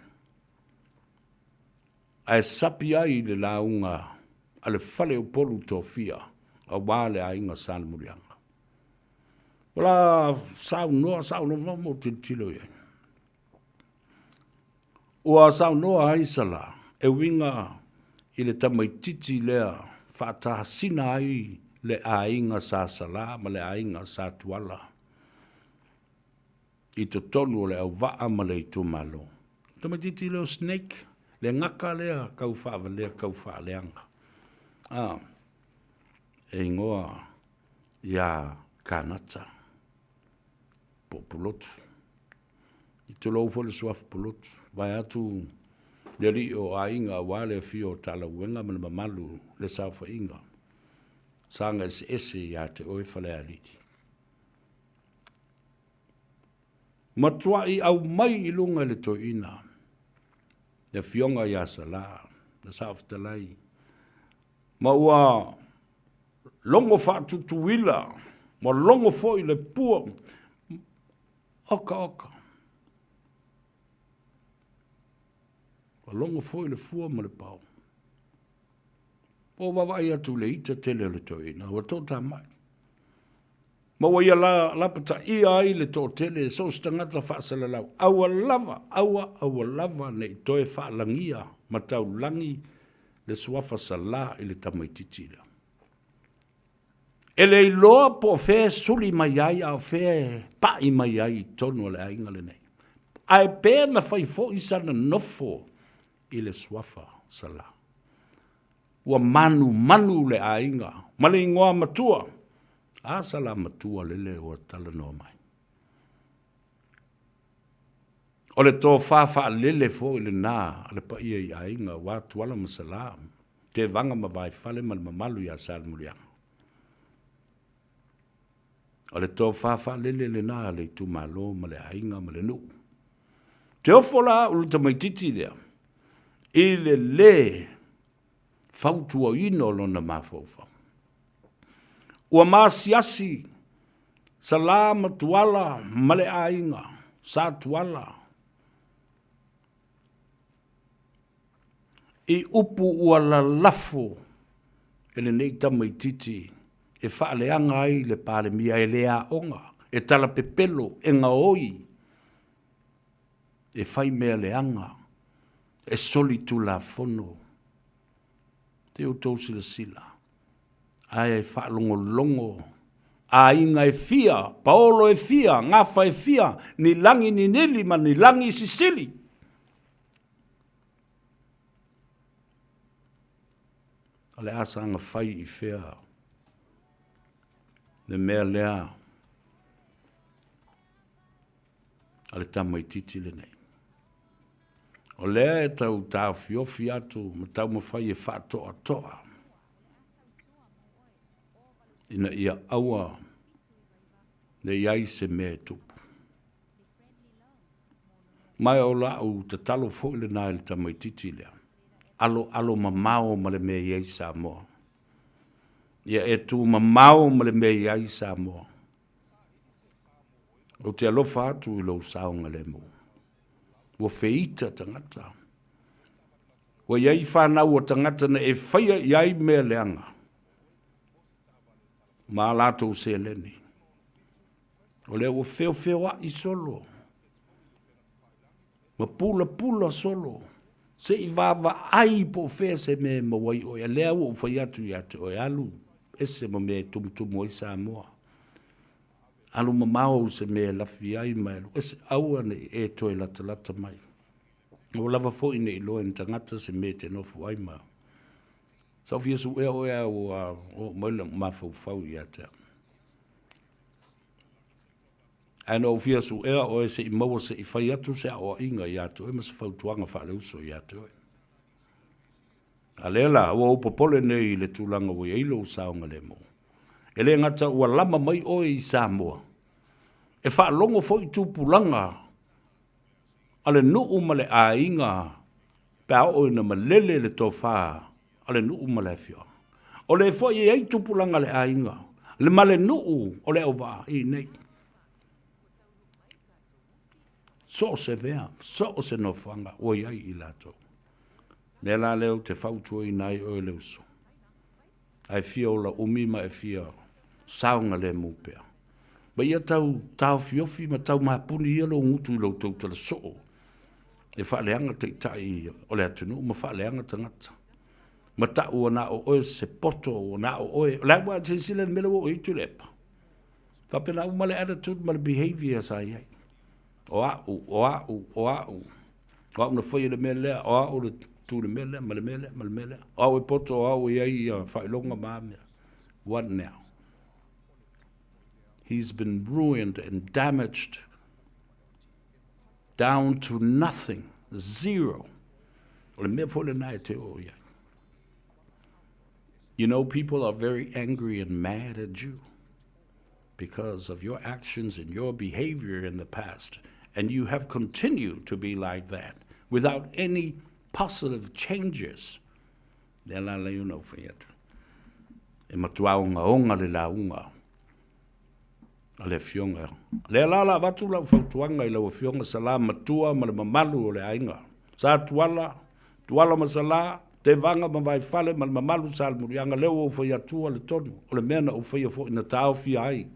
Speaker 1: ae sapi ai le lauga a le Faleupolu Tofia aua le aiga Sa Lemuliaga. Ua saunoa saunoa ma ou tilotilo i ai. Ua saunoa ai Sala e uiga i le tamaitiiti lea faatasina ai le aiga sa Sala ma le aiga sa Tuala i totonu o le auvaa ma le itumalo. Le tamaitiiti lea o Snake, le gaka lea kau faavalea kau faaleaga, a, e igoa ia Kanata po o Pulotu. I tulou foi le suafa Pulotu, vaeatu le alii o aiga aua le afio o Talauega ma le mamalu le saofaiga saga eseese ia te oe Falealili. Matuai aumai i luga i le toeaina le afioga ia Sala, le Saofetalai, ma ua logo faatutuila, ua logo foi le pua, oka oka, ua logo foi le fua ma le pao. Ua vaavaai atu i le ita tele o le toeaina, ua toatamai. Ma ua ia lapataia ai le toatele, so o se tagata faasalalau, aua lava, aua, aua lava ne i toe faalagia ma taulagi le suafa Sala i le tamaitiiti lea. E le iloa po o fea e suli mai ai a o fea e pai mai ai i totonu o le aiga lenei. Ae pe na fai foi sana nofo i le suafa Sala. Ua manumanu le aiga ma le igoa matua. A Sala matua lele ua talanoa mai. O le tofa faalele foi lena a le paia i aiga aua Tuala ma Sala, Tevaga ma Vaifale ma le mamalu ia Salemuliaga. O le tofa faalele lena a le itumalo ma le aiga ma le nuu. Te ofo la au i le tamaitiiti lea i le lē fautuaina o lona mafaufau. Ua maasiasi Sala ma Tuala ma le aiga Sa Tuala i upu ua lalafo e lenei tamaitiiti e faaleaga ai le Palemia e le aoga, e talapepelo, e gaoi, e fai mea leaga, e solitulafono. Se i outou silasila, ae faalogologo aiga e fia, paolo e fia, gafa e fia, ni lagi ninili ma ni lagi sisili. O le a saga fai i fea le mea lea a le tamaitiiti lenei. O lea e tau taofiofi atu ma taumafai e faatoatoa ina ia aua ne i ai se mea e tupu. Ma o la'u tatalo foi lena i le tamaitiiti lea, aloalo mamao ma le mea e i ai Samoa. Ia e tumamao ma le mea e i ai Samoa. Ou te alofa atu i lou saogalemu. Ua feita tagata. Ua i ai fanau a tagata na e faia i ai mea leaga ma a latou seleni. O lea ua feofeoaʻi solo ma pulapula solo se i vaavaai po o fea se mea e maua ai oe. A lea ua ou fai atu ia te oe, alu ese ma mea e tumutumu ai Samoa. Alu mamao i se mea e lafi ai ma e alu ese, aua ne i e toe latalata mai. Ua lava foi ne i iloa e ni tagata se mea e te nofo ai ma sa ou fia suea oe a ua oo mai lou mafaufau ia te au. Ae na ou fia suea oe se i maua se i fai atu se aoaiga ia te oe ma se fautuaga faaleuso ia te oe. A lea la, ua ou popole nei i le tulaga ua i ai lou saogalemu. E le gata ua lama mai oe i Samoa, e faalogo foi tupulaga a le nuu ma le aiga pe a oo ina malele le tofa a le nuu ma le afioaga. O le foi e i ai tupulaga a le aiga le ma le nuu o le auvaa i inei. So o se mea, so o se nofoaga ua i ai i latou. Mea la lea ou te fautuaina ai oe le uso. A e fia ola umi ma e fia saogalemu pea, ma ia tau taofiofi ma tau mapuni ia lou gutu i lou tautala soo e faaleaga taitai o le atunuu ma faaleaga tagata. Ma tau ua na o oe se poto, ua na o oe. O le a ua silasila i le mea lea ua oo i ai Tuilaepa? Faapena uma le attitude ma le behavior sa i ai. O au, o au, o au. O au na faia le mea lea, o au le tu le mea lea, ma le mea lea, ma le mea lea. O au e poto, o au e i ai ia faailoga ma a mea. What now? He's been ruined and damaged down to nothing, zero. O le mea foi lena e te oo i ai. You know, people are very angry and mad at you because of your actions and your behavior in the past. And you have continued to be like that without any positive changes. Lea la lei ona ou fai atu. E matua ogaoga le lauga a le Afioga. Lea la la avatu lau fautuaga i lau Afioga Salā Matua ma le mamalu o le aiga. Sa Tuala, Tuala ma Salā, Tevaga ma Vaifale ma le mamalu Salemuliaga, lea ua ou fai atua le tonu o le mea na ou faia foi na taofia ai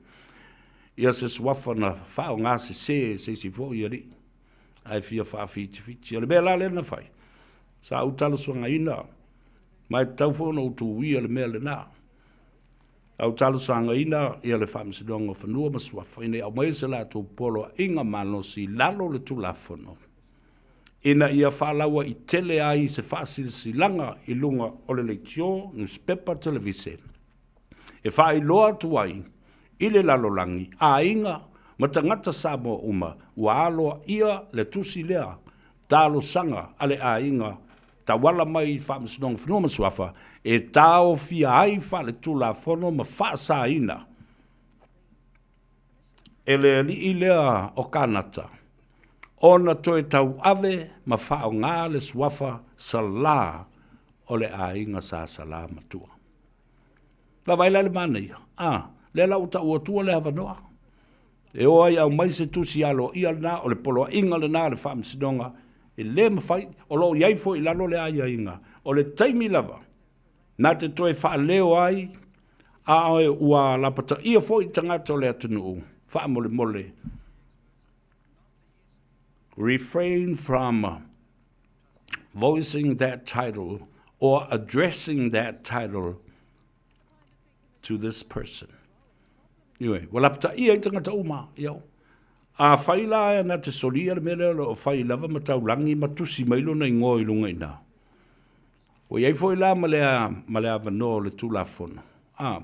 Speaker 1: ia se suafa na faaaoga sese e se isi foi alii ae fia faafitifiti. O le mea la lea na fai, sa ou talosagaina ma e tatau foi ona ou tuuia le mea lena. A ou talosagaina ia le Faamasinoga o Fanua ma Suafa ina ia aumaia se latou poloaiga malosi i lalo o le Tulafono ina ia faalauaitele ai se faasilasilaga i luga o le leitio, nusipepa, televise e faailoa atu ai i le lalolagi, aiga ma tagata Samoa uma ua aloaia le tusi lea talosaga a le aiga tauala mai i Faamasinoga Fanua ma Suafa e taofia ai faaletulafono ma faasaina e le alii lea o Kanata ona toe tauave ma faaaoga le suafa Salā o le aiga sa Salā Matua. Vaavaai la i le manaia, a, lea la ua tau atua le avanoa. E o ai aumai se tusi aloaia lena, o le poloaiga lena a le Faamasinoga, e le mafai, o lo o i ai foi i lalo le aiaiga, o le taimi lava na te toe faaleo ai, a ua lapataia foi tagata o le atunuu, faamolemole, refrain from voicing that title or addressing that title to this person. Anyway, ua lapataia ai tagata uma, ia. A fai la na te solia le mea lea o lo o fai lava ma taulagi ma tusi mai lona igoa i luga i ina. Ua i ai foi la ma le, ma le avanoa o le Tulafono, a,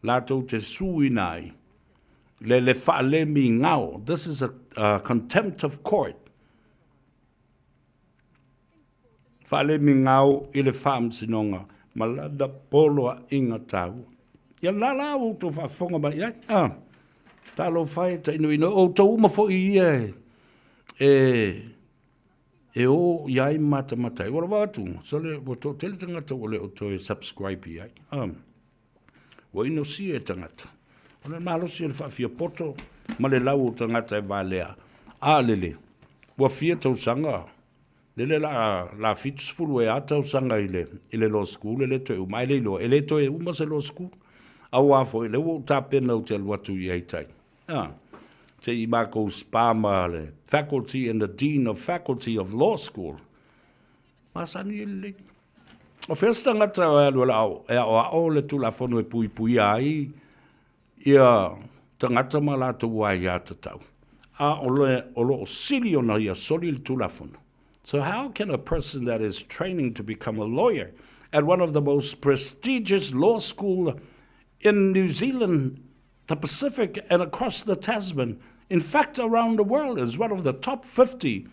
Speaker 1: latou te suina ai le, le faalemigao. This is a contempt of court. Faalemigao i le Faamasinoga ma lana poloaiga taua. Ia lena la ua outou faafofoga mai i ai. Ah, talofa e, tainoino, o outou uma foi ia e, e, e o i ai matamata ai. Ua lava atu, sole, ua toatele tagata ua le o toe subscribe i ai. Ah, ua inosia e tagata. O le malosi o le faafiapoto ma le lau o tagata e valea. A lele, ua fia tausaga, lele la, la 70 e a tausaga i le, i le law school, e le toe uma, e le iloa, e le toe uma se law school. Auā foi, lea ua ou tapena ou te alu atu i ai tai. Ah, se i makou spa ma le faculty and the dean of faculty of law school. Masani e lelei. O fea se tagata e alu e aoao le Tulafono e puipuia ai ia tagata ma latou aiatatau, a o le o lo o sili ona ia soli le Tulafono? So how can a person that is training to become a lawyer at one of the most prestigious law school in New Zealand, the Pacific and across the Tasman In fact, around the world is one of the top 50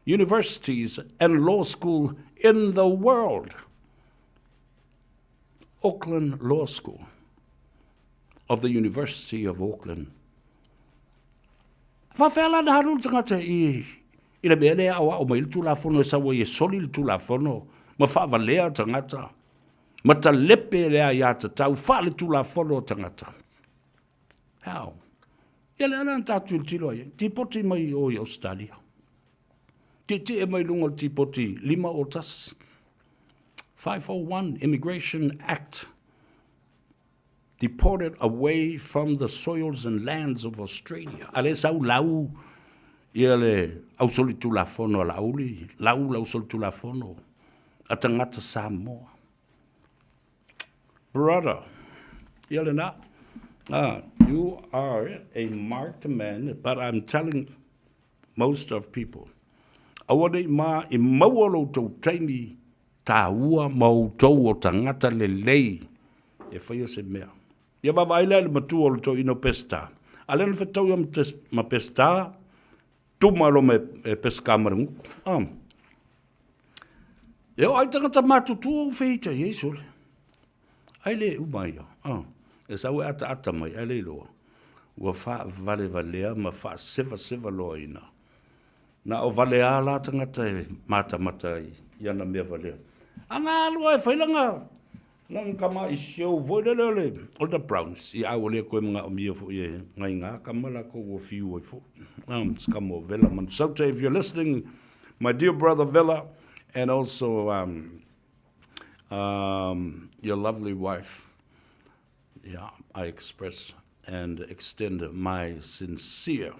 Speaker 1: universities and law school in the world. Auckland Law School of the University of Auckland. Faafefea la ona alu le tagata i i le mea lea e aoao mai ai le Tulafono e sau ai e soli le Tulafono ma faavalea tagata ma talepe le aiatatau faale-Tulafono a tagata. How? Ia lea la na tatou tilotilo ai, tipoti mai o i Ausetalia. Tietie mai luga o le tipoti 501, 501 Immigration Act, deported away from the soils and lands of Australia. A lea sau lau ia le ausolitulafono a Laauli, lau le ausolitulafono a tagata Samoa. Brother, ia lena, ah, you are a marked man, but I'm telling most of people, aua nei ma i maua lo outou taimi taua ma outou o tagata lelei e faia se mea. Ia vaavaai lea i le matua o le toeaina o Peseta. A lea na fetau ia ma Peseta, tuma loa e Peseta ma le gutu. Ah. E oo ai tagata matutua ua feita i ai sole. Ai le uma ia. Ah. E sau e ataata mai, ai le iloa. Ua faavalevalea ma faasevaseva loa ina. Na o valea la tagata e matamata ai i ana mea valea. A na alu lava e fai lana lana tama'i show foi lele o le o le The Browns. Ia a ua le toe manaomia foi e nai na tama latou ua fiu ai foi. Si tama o Vela Manusaute, if you're listening, my dear brother Vela, and also um, um, your lovely wife, yeah, I express and extend my sincere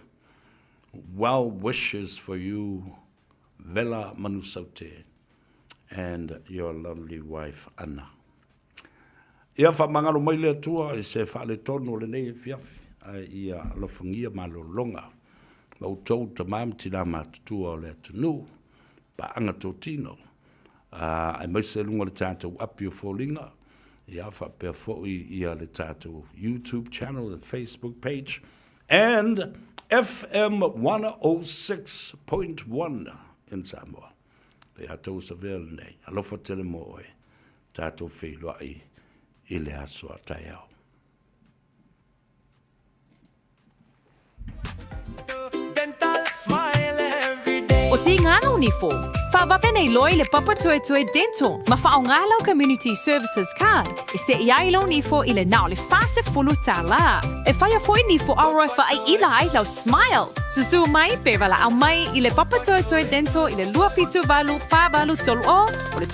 Speaker 1: well wishes for you, Vela Manusaute, and your lovely wife, Anna. Ia faamagalo mai le Atua i se faaletonu o lenei afiafi, ae ia alofagia malologa ma outou tama ma tina matutua o le atunuu, paaga totino, aemaise luga o le tatou api o foliga, ia faapea foi ia le tatou YouTube channel and Facebook page and FM 106.1 in Samoa. Le ia tou savea lenei. Alofa tele mo oe. Tatou feiloai i le aso a taeao.
Speaker 2: O Tīngana o Nifo, whawawe nei loa i le papa tuetue dental ma whaonga lau Community Services Card e seʻi ai lou nifo i le na o le 40 tālā. E whaia foi nifo aroa e whaaiila ai lau smile. Susu mai pe valaau mai i le papa tuetue dental i le 278 483 o le.